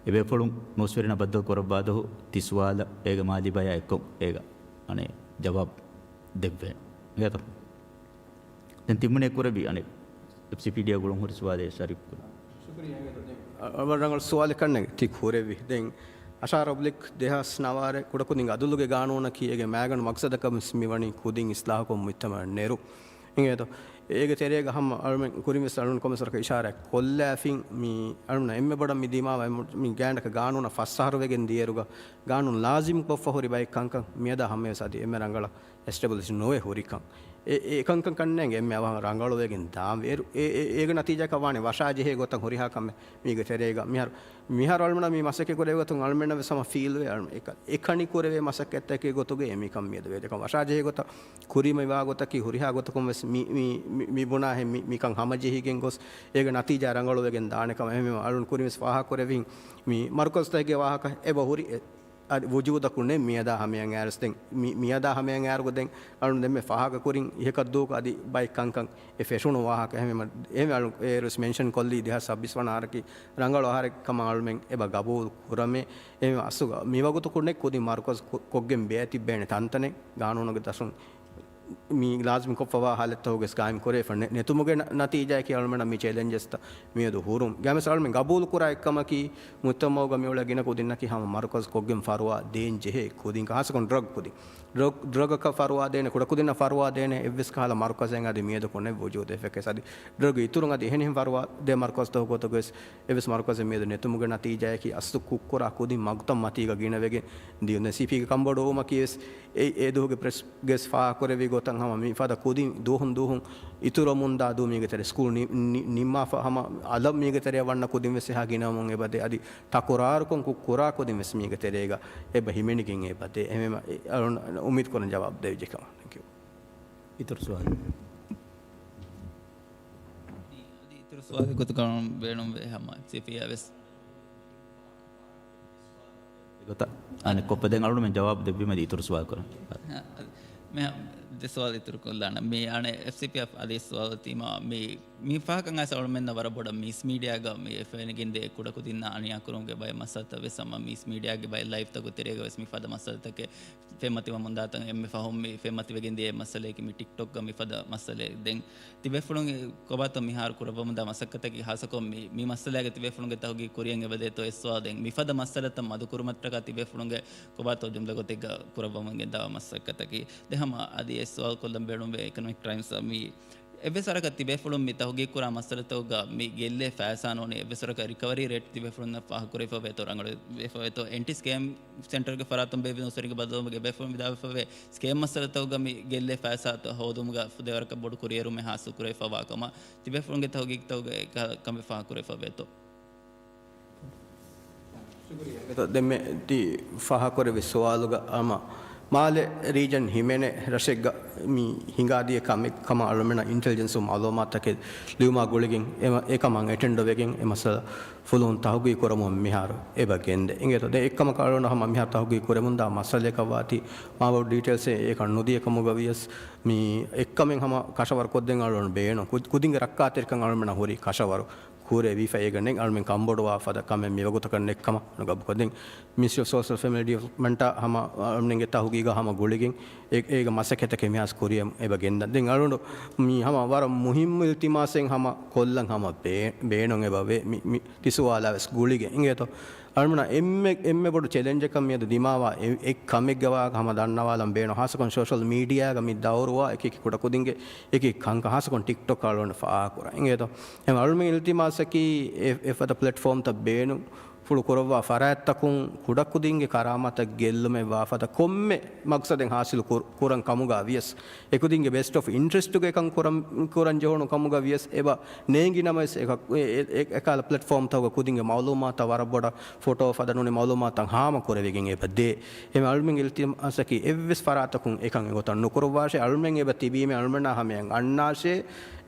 އެބޭފުޅުން ނޫސްވެރިންނާ ބައްދަލު ކުރައްވާ ދުވަހު ތި ސުވާލަށް އޭގެ މާލީ ބަޔާ އެއްކޮށް އޭގަ އަނެއް ޖަވާބު ދެއްވޭނެ. އިނގޭތޯ؟ ދެން ތިންވަނައަށް ކުރެއްވި އަނެއް އެފްސީޕީޑީއާ ގުޅުން ހުރި ސުވާލެއް ޝަރީފް ކުރުން. އަ-، އަ-، ރަނގަޅު ސުވާލެއް ކަންނޭނގެ ތި ކުރެއްވި. ދެން އަށާރަ އޮބްލިކް ދެހާސް ނަވާރަ ކުޑަކުދިންގެ އަދުލުގެ ގާނޫނަކީ އޭގެ މައިގަނޑު މަގްސަދަކަށް ވެސް މިވަނީ ކުދިން އިސްލާހުކޮށް މުޖްތަމަޢަށް ނެރު. އިނގޭތޯ؟ އޭގެ ތެރޭގަ ހަމަ އަޅުމެން ކުރިން ވެސް އަޅުން ކޮމެސްރަކަށް އިޝާރާތް ކޮށްލާފިން މި އަޅުން އެންމެ ބޮޑަށް މި ދިމާވާ މި ގާނޑަކަށް ގާނޫނަށް ފަސް އަހަރު ވެގެން ދިޔައިރުގަ ގާނޫނު ލާޒިމް ކޮށްފަ ހުރި ބައެއް ކަންކަން މިއަދާ ހަމަޔަސް އަދި އެންމެ ރަނގަޅަށް އެސްޓެބްލިޝް ނުވެ ހުރިކަން. އެ، އެ ކަންކަން ކަންނޭނގެ އެންމެ އަވަހަށް ރަނގަޅުވެގެން ދާން ވޭ. އެ، އެ، އޭގެ ނަތީޖާއަކަށް ވާނެ ވަށާޖެހޭ ގޮތަށް ހުރިހާ ކަމެއް މީގެ ތެރޭގަ. މިހާރު، މިހާރު އަޅުމެންނަށް މި މަސައްކަތް ކުރެވޭ ގޮތުން އަޅުމެންނަށް ވެސް ހަމަ ފީލް ވޭ. އަޅުމެން އެކަ-، އެކަނި ކުރެވޭ މަސައްކަތްތަކެއް ގޮތުގައި މިކަން މިއަދު ވޭ. ދެކޮށް ވަށާޖެހޭ ގޮތަށް ކުރީމަ ވާ ގޮތަކީ ހުރިހާ ގޮތަކުން ވެސް މި، މި، މި، މި ބުނާހެން މި، މިކަން ހަމަޖެހިގެން ގޮސް އޭގެ ނަތީޖާ ރަނގަޅުވެގެން ދާނެ ކަމަށް އެހެންވީމަ އަޅުން ކުރިން ވެސް ފާހަގަ ކުރެވިން މި މަރުކަޒުތަކުގެ ވާހަކަ އެބަ ހުރި އެ، އަދި ވުޖޫދަކު ނެތް މިއަދާ ހަމަޔަށް އައިރުސް ދެން މި، މިއަދާ ހަމަޔަށް އައިރުގަ ދެން އަޅުން ދެންމެ ފާހަގަ ކުރިން އިހަކަށް ދޫކޮށް އަދި ބައެއް ކަންކަން އެ ފެށުނު ވާހަކަ އެހެންވީމަ، އެހެންވީމަ އަޅުން އޭރުވެސް މެންޝަން ކޮށްލީ ދެހާސް ސައްބީސް ވަނަ އަހަރަކީ ރަނގަޅު އަހަރެއް ކަމަށް އަޅުމެން އެބަ ގަބޫލު ކުރަމޭ. އެހެންވީމަ އަސްލުގަ މިވަގުތު ކުންނެއް ކުދިން މަރުކަޒު ކޮ-، ކޮށްގެން ބޭ ތިއްބޭނެ ތަންތަނެއް ގާނޫނުގެ ދަށުން މި ލާޒިމް ކޮށްފަވާ ހާލަތްތަކުގެ ގާއިމް ކުރެވިފަ ނެ-، ނެތުމުގެ ނަ-، ނަތީޖާއަކީ އަޅުމެންނަށް މި ޗެލެންޖެސްތައް މިއަދު ހުރުން. ގާމެސް އަޅުމެން ގަބޫލު ކުރާ އެއްކަމަކީ، މުޖްތަމަޢުގަ މިއުޅޭ ގިނަ ކުދިންނަކީ ހަމަ މަރުކަޒު ކޮށްގެން ފަރުވާ ދޭން ޖެހޭ ކުދިން، ހާއްސަކޮށް ޑްރަގް ކުދިން. ޑްރަގް، ޑްރަގަކަށް ފަރުވާ ދޭނެ، ކުޑަކުދިންނަށް ފަރުވާ ދޭނެ އެއްވެސް ކަހަލަ މަރުކަޒެއް އަދި މިއަދު ކުންނެއް ވުޖޫދެއް ފެކެސް. އަދި ޑްރަގް އިތުރުން އަދި އެހެނިހެން ފަރުވާ ދޭ މަރުކަޒުތަކު ގޮތުގަވެސް އެއްވެސް މަރުކަޒެއް މިއަދު ނެތުމުގެ ނަތީޖާއަކީ އަސްލު ކުށްކުރާ ކުދިން މަގުތައް މަތީގަ ގިނަވެގެން ދިޔުން. ސީޕީގެ ކަންބޮޑުވުމަކީވެސް އެ، އެ ދުވަހުގެ ޕްރެސްގެ ވެސް ފާހަގަކުރެއްވި ގޮތަށް ހަމަ މިފަދަ ކުދިން ދުވަހުން ދުވަހުން އިތުރަމުންދާ ދުވަހު މީގެ ތެރޭ ސްކޫލް ނި-، ނި-، ނިންމާފަ ހަމަ އަލަށް މީގެ ތެރެއަށް ވަންނަ ކުދިން ވެސް އެހާ ގިނަވަމުން އެބަދޭ. އަދި ތަކުރާރުކޮށް ކުށް ކުރާ ކުދިން ވެސް މީގެ ތެރޭގަ އެބަ ހިމެނިގެން އެބަދޭ. އެހެންވީމަ އެ-، އަޅުން އުއްމީދު ކުރަން ޖަވާބު ދެވިއްޖެ ކަމަށް. ތެންކް ޔޫ. އިތުރު ސުވާލު. އަދި އިތުރު ސުވާލެއް ގޮތަކަށް ބޭނުންވޭ ހަމަ ސީޕީއާ ވެސް. އެގޮތަށް އަނެއްކޮށްފަ ދެން އަޅުގަނޑުމެން ޖަވާބު ދެއްވީމަ އިތުރު ސުވާލު ކުރަން. އަ، އަ، މިހާ ދެ ސުވާލު އިތުރު ކޮށްލާނަން. މި އަނެއް އެފްސީޕީއާ އަދި ސުވާލު ތީމާ މި، މި ފާހަކަ އައިސް އަޅުމެންނަށް ވަރަށް ބޮޑަށް މީސް މީޑިއާގަ މި އެ ފެނިގެންދޭ ކުޑަކުދިންނާ އަނިޔާކުރުމުގެ ބައެއް މައްސަލަތައް ވެސް ހަމަ މީސް މީޑިއާގެ ބައެއް ލައިވްތަކުގެ ތެރޭގަ ވެސް މި ފަދަ މައްސަލަތަކެއް ފެންމަތިވަމުންދާތަން އެންމެ ފަހުން މި ފެންމަތިވެގެން ދިޔަ މައްސަލައަކީ މި ޓިކްޓޮކްގަ މި ފަދަ މައްސަލައެއް. ދެން ތިބޭފުޅުން ކޮބާތޯ މިހާރު ކުރައްވަމުންދާ މަސައްކަތަކީ ހާއްސަކޮށް މި، މި މައްސަލާގެ ތިބޭފުޅުންގެ ތަހުގީގު ކުރިޔަށް އެބަދޭތޯ އެއް ސުވާލު. ދެން މިފަދަ މައްސަލަތައް މަދުކުރުމަށްޓަކާ ތިބޭފުޅުންގެ ކޮބާތޯ ޖުމްލަ ގޮތެއްގަ ކުރައްވަމުން ގެންދާ މަސައްކަތަކީ. ދެން ހަމަ އަދި އެއް ސުވާލު ކޮށްލަން ބޭނުންވޭ އިކޮނޮމިކް ޓައިމްސް މި އެއްވެސް ވަރަކަށް ތިބޭފުޅުން މި ތަހުގީގު ކުރާ މައްސަލަތަކުގަ މި ގެއްލޭ ފައިސާ ނޫނީ އެއްވެސް ވަރަކަށް ރިކަވަރީ ރޭޓް ތިބޭފުޅުންނަށް ފާހަގަކުރެވިފަ ވޭތޯ، ރަނގަޅުވެފަ ވޭތޯ، އެންޓި ސްކޭމް ސެންޓަރގެ ފަރާތުން ބޭއްވި ނޫސްވެރިންގެ ބައްދަލުވުމުގެ ބޭފުޅުން ވިދާޅުވެފަ ވޭ ސްކޭމް މައްސަލަތަކުގަ މި ގެއްލޭ ފައިސާތައް ހޯދުމުގަ ފުދޭވަރަކަށް ބޮޑު ކުރިއެރުމެއް ހާސިލް ކުރެވިފަ ވާ ކަމަށް ތިބޭފުޅުންގެ ތަހުގީގުތަކުގައި ކަ-، ކަމެއް ފާހަގަކުރެވިފަ ވޭތޯ. ދެންމެ ތި ފާހަގަކުރެއްވި ސުވާލުގަ ހަމަ މާލެ ރީޖަން ހިމެނޭ ރަށެއްގަ މި ހިނގާދިޔަ ކަމެއް ކަމަށް އަޅުމެންނަށް އިންޓެލިޖެންސު މައުލޫމާތުތަކެއް ލިޔުމާ ގުޅިގެން އެ-، އެކަމަށް އެޓެންޑްވެގެން އެ މައްސަލަ ފުލުހުން ތަހުގީގު ކުރަމުން މިހާރު އެބަ ގެންދޭ. އިނގޭތޯ ދެން އެއްކަމަކަށް އަޅުގަނޑު ހަމަ މިހާރު ތަހުގީގު ކުރެމުންދާ މައްސަލަޔަކަށް ވާތީ މާބޮޑު ޑީޓެއިލްސްއެއް އެކަން ނުދިޔަ ކަމުގަ ވިޔަސް މި އެއްކަމެއް ހަމަ ކަށަވަރު ކޮށްދޭން އަޅުގަނޑު ބޭނުން. ކު-، ކުދިންގެ ރައްކާތެރިކަން އަޅުމެންނަށް ހުރީ ކަށަވަރު. ކުރެވިފަ އޭގަ ނެތް އަޅުމެން ކަންބޮޑުވާ ފަދަ ކަމެއް މިވަގުތަކަށް ނެތް ކަމަށް ގަބޫލުކޮށްދޭން. މިނިސްޓްރީ އޮފް ސޯޝަލް ފެމިލީ ޑިވެލޮޕްމަންޓާ ހަމަ އަޅުމެންގެ ތަހުގީގާ ހަމަ ގުޅިގެން އެ-، އޭގެ މަސައްކަތަކެއް މިހާރު ކުރިޔަށް އެބަ ގެންދަން. ދެން އަޅުގަނޑު މި ހަމަ ވަރަށް މުހިއްމު އިލްތިމާސެއް ހަމަ ކޮށްލަން ހަމަ ބޭ-، ބޭނުން އެބަ ވޭ. މި، މި ތި ސުވާލާ ވެސް ގުޅިގެން އިނގޭތޯ. އަޅުމެންނަށް އެންމެ، އެންމެ ބޮޑު ޗެލެންޖަކަށް މިއަދު ދިމާވާ އެ-، އެއް ކަމެއްގެ ވާހަކަ ހަމަ ދަންނަވާލަން ބޭނުން. ހާއްސަކޮށް ސޯޝަލް މީޑިއާގަ މި ދައުރުވާ އެކި އެކި ކުޑަކުދިންގެ އެކި ކަންކަން ހާއްސަކޮށް ޓިކްޓޮކް އަޅުގަނޑު ފާހަގަކުރަން. އިނގޭތޯ. އެހެން އަޅުމެން އިލްތިމާސަކީ އެ-، އެފަދަ ޕްލެޓްފޯމްތައް ބޭނުން ފުޅު ކުރައްވާ ފަރާތްތަކުން ކުޑަކުދިންގެ ކަރާމަތަށް ގެއްލުމެއް ވާފަދަ ކޮންމެ މަގްސަދެއް ހާސިލު ކުރ-، ކުރަން ކަމުގަ ވިޔަސް، އެކުދިންގެ ބެސްޓް އޮފް އިންޓްރެސްޓުގެ ކަން ކުރަން، ކުރަން ޖެހުނު ކަމުގަ ވިޔަސް އެބަ ނޭނގި ނަމަވެސް އެކ-، އެ-، އެ-، އެ-، އެކާލަ ޕްލެޓްފޯމްތަކުގަ ކުދިންގެ މައުލޫމާތަށް ވަރަށް ބޮޑަށް ފޮޓޯ ފަދަ ނޫނީ މައުލޫމާތުތައް ހާމަ ކުރެވިގެން އެބަ ދޭ. އެމެ އަޅުމެން އިލްތިމާސަކީ އެއްވެސް ފަރާތަކުން އެކަން އެގޮތަށް ނުކުރައްވާށޭ. އަޅުމެން އެބަ ތިބީމެ އަޅުމެންނާ ހަމަޔަށް އަންނާށޭ.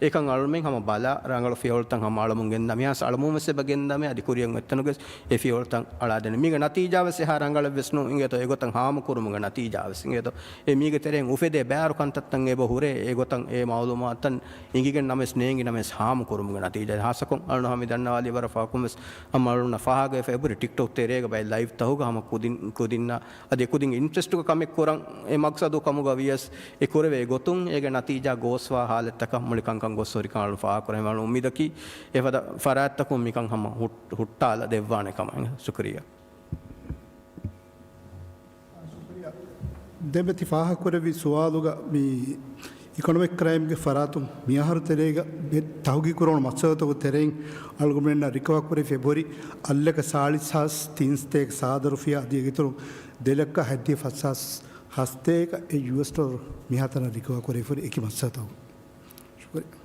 އެކަން އަޅުމެން ހަމަ ބަލާ ރަނގަޅު ފިޔަވަޅުތައް ހަމަ އަޅަމުން ގެންދާ. މިހާސް އަޅަމުން ވެސް އެބަ ގެންދާމެ އަދި ކުރިޔަށް އޮތްތަނުގެ އެ ފިޔަވަޅުތައް އަޅާދެނީ. މީގެ ނަތީޖާވެސް އެހާ ރަނގަޅަށްވެސް ނޫން އިނގޭތޯ، އެގޮތަށް ހާމަކުރުމުގެ ނަތީޖާވެސް އިނގޭތޯ. އެ މީގެ ތެރެއިން އުފެދޭ ބައިވަރު ކަންތައްތައް އެބަ ހުރޭ، އެގޮތަށް އެ މައުލޫމާތުތައް އިނގިގެން ނަމަވެސް ނޭނގި ނަމަވެސް ހާމަކުރުމުގެ ނަތީޖާ. ހާއްސަކޮށް އަޅުން ހަމަ މި ދަންނަވާލީ ވަރަށް ފަހަކުންވެސް ހަމަ އަޅުންނަށް ފާހަގަވެފަ އެބުރި ޓިކްޓޮކް ތެރޭގަ ބައެއް ލައިވްތަހުގަ ހަމަ ކުދިން، ކުދިންނަށް އަދި ކުދިން އިންޓްރެސްޓުގަ ކަމެއް ކުރަން އެ މަގްސަދު ކަމުގަ ވިޔަސް އެ ކުރެވޭ ގޮތުން އޭގެ ނަތީޖާ ގޯސްވާ ހާލަތްތަކަށް މުޅި ކަންކަން ގޮސް ހުރިކަން އަޅުން ފާހަގަކުރަން. އަޅުން އުއްމީދަކީ އެފަދަ ފަރާތްތަކުން މިކަން ހަމަ ހުއް-، ހުއްޓާލަ ދެއްވާނެ ކަމަށް. ޝުކުރިއްޔާ. ދެންމެ ތި ފާހަގަކުރެއްވި ސުވާލުގަ މި އިކޮނޮމިކް ކްރައިމްގެ ފަރާތުން މިއަހަރު ތެރޭގަ ތަހުގީގު ކުރެވުނު މައްސަލަތަކުގެ ތެރެއިން އަޅުގަނޑުމެންނަށް ރިކަވަރ ކުރެވިފަ އެބަހުރި އަށް ލަކަ ސާޅީސް ހާސް ތިން ސަތޭކަ ސާދަ ރުފިޔާ އަދި އޭގެއިތުރުން ދެ ލަކަ ހަތްދިހަ ފަސް ހާސް ހަސަތޭކަ އެއް ޔޫއެސް ޑޮލަރު މިހާތަނަށް ރިކަވަރ ކުރެވިފަ އެކި މައްސަލަތަކުގަ. ޝުކުރިއްޔާ.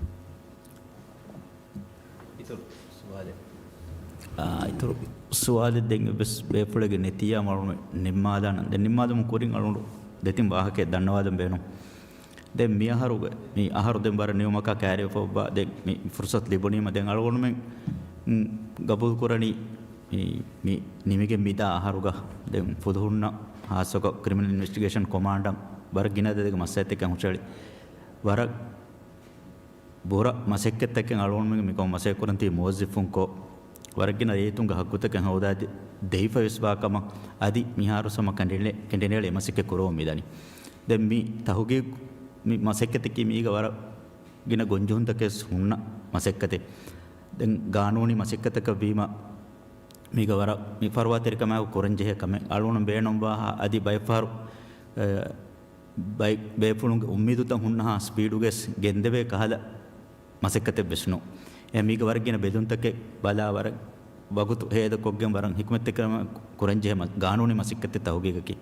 އިތުރު ސުވާލެއް؟ އާ، އިތުރު ސުވާލެއް ދެން އެއްވެސް ބޭފުޅެއްގެ ނެތިއްޔާ އަޅުގަނޑު ނިންމާލާނަން. ދެން ނިންމާލުމުން ކުރިން އަޅުގަނޑު ދެތިން ވާހަކައެއް ދަންނަވާލަން ބޭނުން. ދެން މިއަހަރުގެ، މި އަހަރު ދެން ވަރަށް ނިމުމަކާ ކައިރިވެފަ އޮއްވާ ދެން މި ފުރުސަތު ލިބުނީމަ ދެން އަޅުގަނޑުމެން، މް، ގަބޫލު ކުރަނީ މި، މި ނިމިގެން މިދާ އަހަރުގަ ދެން ފުލުހުންނަށް ހާއްސަކޮށް ކްރިމިނަލް އިންވެސްޓިގޭޝަން ކޮމާންޑަށް ވަރަށް ގިނަ އަދަދެއްގެ މައްސަލަތަކެއް ހުށަހެޅި ވަރަށް ބުރަ މަސައްކަތްތަކެއް އަޅުގަނޑުމެން މިކަމަށް މަސައްކަތް ކުރަން ތިބި މުވައްޒަފުން ކޮށް، ވަރަށް ގިނަ ރައްޔިތުންގެ ހައްގުތަކެއް ހޯދާ ދެ-، ދެވިފަ ވެސް ވާ ކަމަށް އަދި މިހާރު ހަމަ ކެނޑިނޭ-، ކެނޑިނޭޅި އެ މަސައްކަތް ކުރަމުން މިދަނީ. ދެން މި ތަހުގީގު މި މަސައްކަތަކީ މީގަ ވަރަށް ގިނަ ގޮންޖެހުންތަކެއް ހުންނަ މަސައްކަތެއް. ދެން ގާނޫނީ މަސައްކަތަކަށް ވީމަ، މީގަ ވަރަށް މި ފަރުވާތެރިކަމާއެކު ކުރަންޖެހޭ ކަމެއް. އަޅުގަނޑު ބޭނުންވާހާ އަދި ބައެއްފަހަރު، އެ، ބައި-، ބޭފުޅުންގެ އުއްމީދުތައް ހުންނަހާ ސްޕީޑުގައި ގެންދެވޭ ކަހަލަ މަސައްކަތެއް ވެސް ނޫން. އެ މީގަ ވަރަށް ގިނަ ބެލުންތަކެއް ބަލާ، ވަރަށް ވަގުތު ހޭދަކޮށްގެން ވަރަށް ހިކުމަތްތެރިކަމާއެކު ކުރަންޖެހޭ މަ-، ގާނޫނީ މަސައްކަތެއް ތަހުގީގަކީ.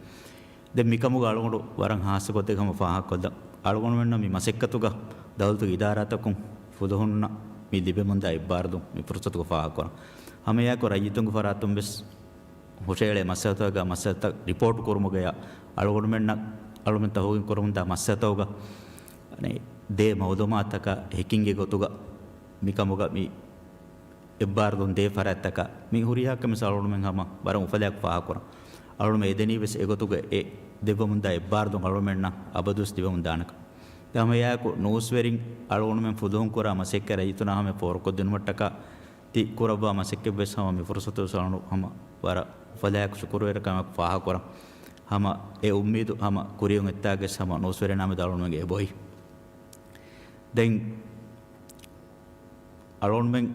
ދެން މިކަމުގަ އަޅުގަނޑު ވަރަށް ހާއްސަ ގޮތެއް ހަމަ ފާހަގަކޮށްލަން. އަޅުގަނޑުމެންނަށް މި މަސައްކަތުގަ ދައުލަތުގެ އިދާރާތަކުން ފުލުހުންނަށް މި ލިބެމުންދާ އެއްބާރުލުން މި ފުރުސަތުގަ ފާހަގަކުރަން. ހަމައެއާއެކު ރައްޔިތުންގެ ފަރާތުން ވެސް ހުށައެޅޭ މައްސަލަތަކުގަ މައްސަލަތައް ރިޕޯޓް ކުރުމުގަޔާ އަޅުގަނޑުމެންނަށް އަޅުގަނޑުމެން ތަހުގީގު ކުރަމުންދާ މައްސަލަތަކުގަ ދޭ މައުލޫމާތުތަކާ ހެކިންގެ ގޮތުގަ މިކަމުގަ މި އެއްބާރުލުން ދޭ ފަރާތްތަކާ މި ހުރިހާ ކަމެއް އަޅުގަނޑުމެން ހަމަ ވަރަށް އުފަލާއެކު ފާހަގަކުރަން. އަޅުގަނޑުމެން އެދެނީ ވެސް އެގޮތުގަ އެ ދެއްވަމުންދާ އެއްބާރުލުން އަޅުގަނޑުމެންނަށް އަބަދުވެސް ލިބެމުންދާނެކަން. ދެން ހަމައެއާއެކު ނޫސްވެރިން އަޅުގަނޑުމެން ފުލުހުން ކުރާ މަސައްކަތް ރައްޔިތުންނާ ހަމަޔަށް ފޯރުކޮށްދިނުމަށްޓަކާ ތި ކުރައްވާ މަސައްކަތް ވެސް ހަމަ މި ފުރުސަތު ވެސް އަޅުގަނޑު ހަމަ ވަރަށް އުފަލާއެކު ޝުކުރުވެރިކަމެއް ފާހަގަކުރަން. ހަމަ އެ އުއްމީދު ހަމަ ކުރިޔަށް އޮތްތާގެސް ހަމަ ނޫސްވެރިންނާ މެދު އަޅުގަނޑުމެންގެ އެބޮތް. ދެން އަޅުގަނޑުމެން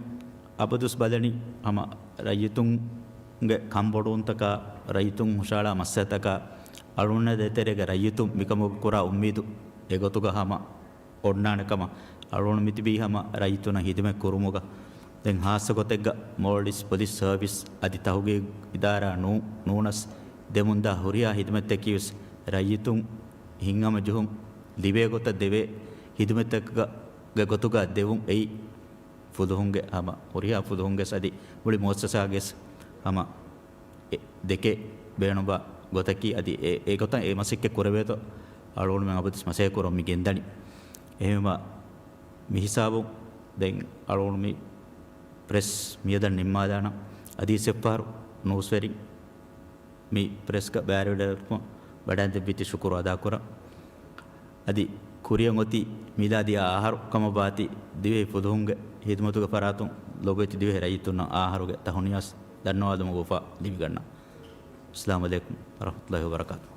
އަބަދުވެސް ބަލަނީ ހަމަ ރައްޔިތުންގެ ކަންބޮޑުވުންތަކާ، ރައްޔިތުން ހުށަހަޅާ މައްސަލަތަކާ، އަޅުގަނޑުމެންނާ ދޭތެރޭގަ ރައްޔިތުން މިކަމުގަ ކުރާ އުއްމީދު އެގޮތުގަ ހަމަ އޮންނާނެ ކަމަށް. އަޅުގަނޑު މިތިބީ ހަމަ ރައްޔިތުންނަށް ހިދުމަތް ކުރުމުގަ. ދެން ހާއްސަ ގޮތެއްގަ މޯލްޑިވްސް ޕޮލިސް ސަރވިސް އަދި ތަހުގީގު އިދާރާ ނޫ-، ނޫނަސް ދެމުންދާ ހުރިހާ ހިދުމަތްތަކީ ވެސް ރައްޔިތުން ހިތްހަމަޖެހުން ލިބޭ ގޮތަށް ދެވޭ ހިދުމަތްތަކުގެ ގޮތުގަ ދެވުން އެއީ ފުލުހުންގެ ހަމަ ހުރިހާ ފުލުހުންގެ އަދި މުޅި މުއައްސަސާގެ ހަމަ އެ ދެކެ ބޭނުންވާ ގޮތަކީ އަދި އެ، އެ ގޮތަށް އެ މަސައްކަތް ކުރެވޭތޯ އަޅުގަނޑުމެން އަބަދުވެސް މަސައްކަތް ކުރަމުން މި ގެންދަނީ. އެހެންވީމަ މި ހިސާބުން ދެން އަޅުގަނޑު މި ޕްރެސް މިއަދަށް ނިންމާލާނަން. އަދި އެއްފަހަރު ނޫސްވެރިން މި ޕްރެސްގަ ބައިވެރިވެރިކަމަށް ވަޑައިގެންދެއްވީތީ ޝުކުރު އަދާކުރަން. އަދި ކުރިއަށް އޮތީ މިލާދީ އަހަރު ކަމަށް ވާތީ ދިވެހި ފުލުހުންގެ ހިދުމަތުގެ ފަރާތުން ލޮބުވެތި ދިވެހި ރައްޔިތުންނަށް އަހަރުގެ ތަހުނިޔާވެސް ދަންނަވާލުމުގެ އުފާ ލިބިގަންނަން. އައްސަލާމު ޢަލައިކުމް ވަރަޙްމަތުﷲ ވަބަރަކާތުހު.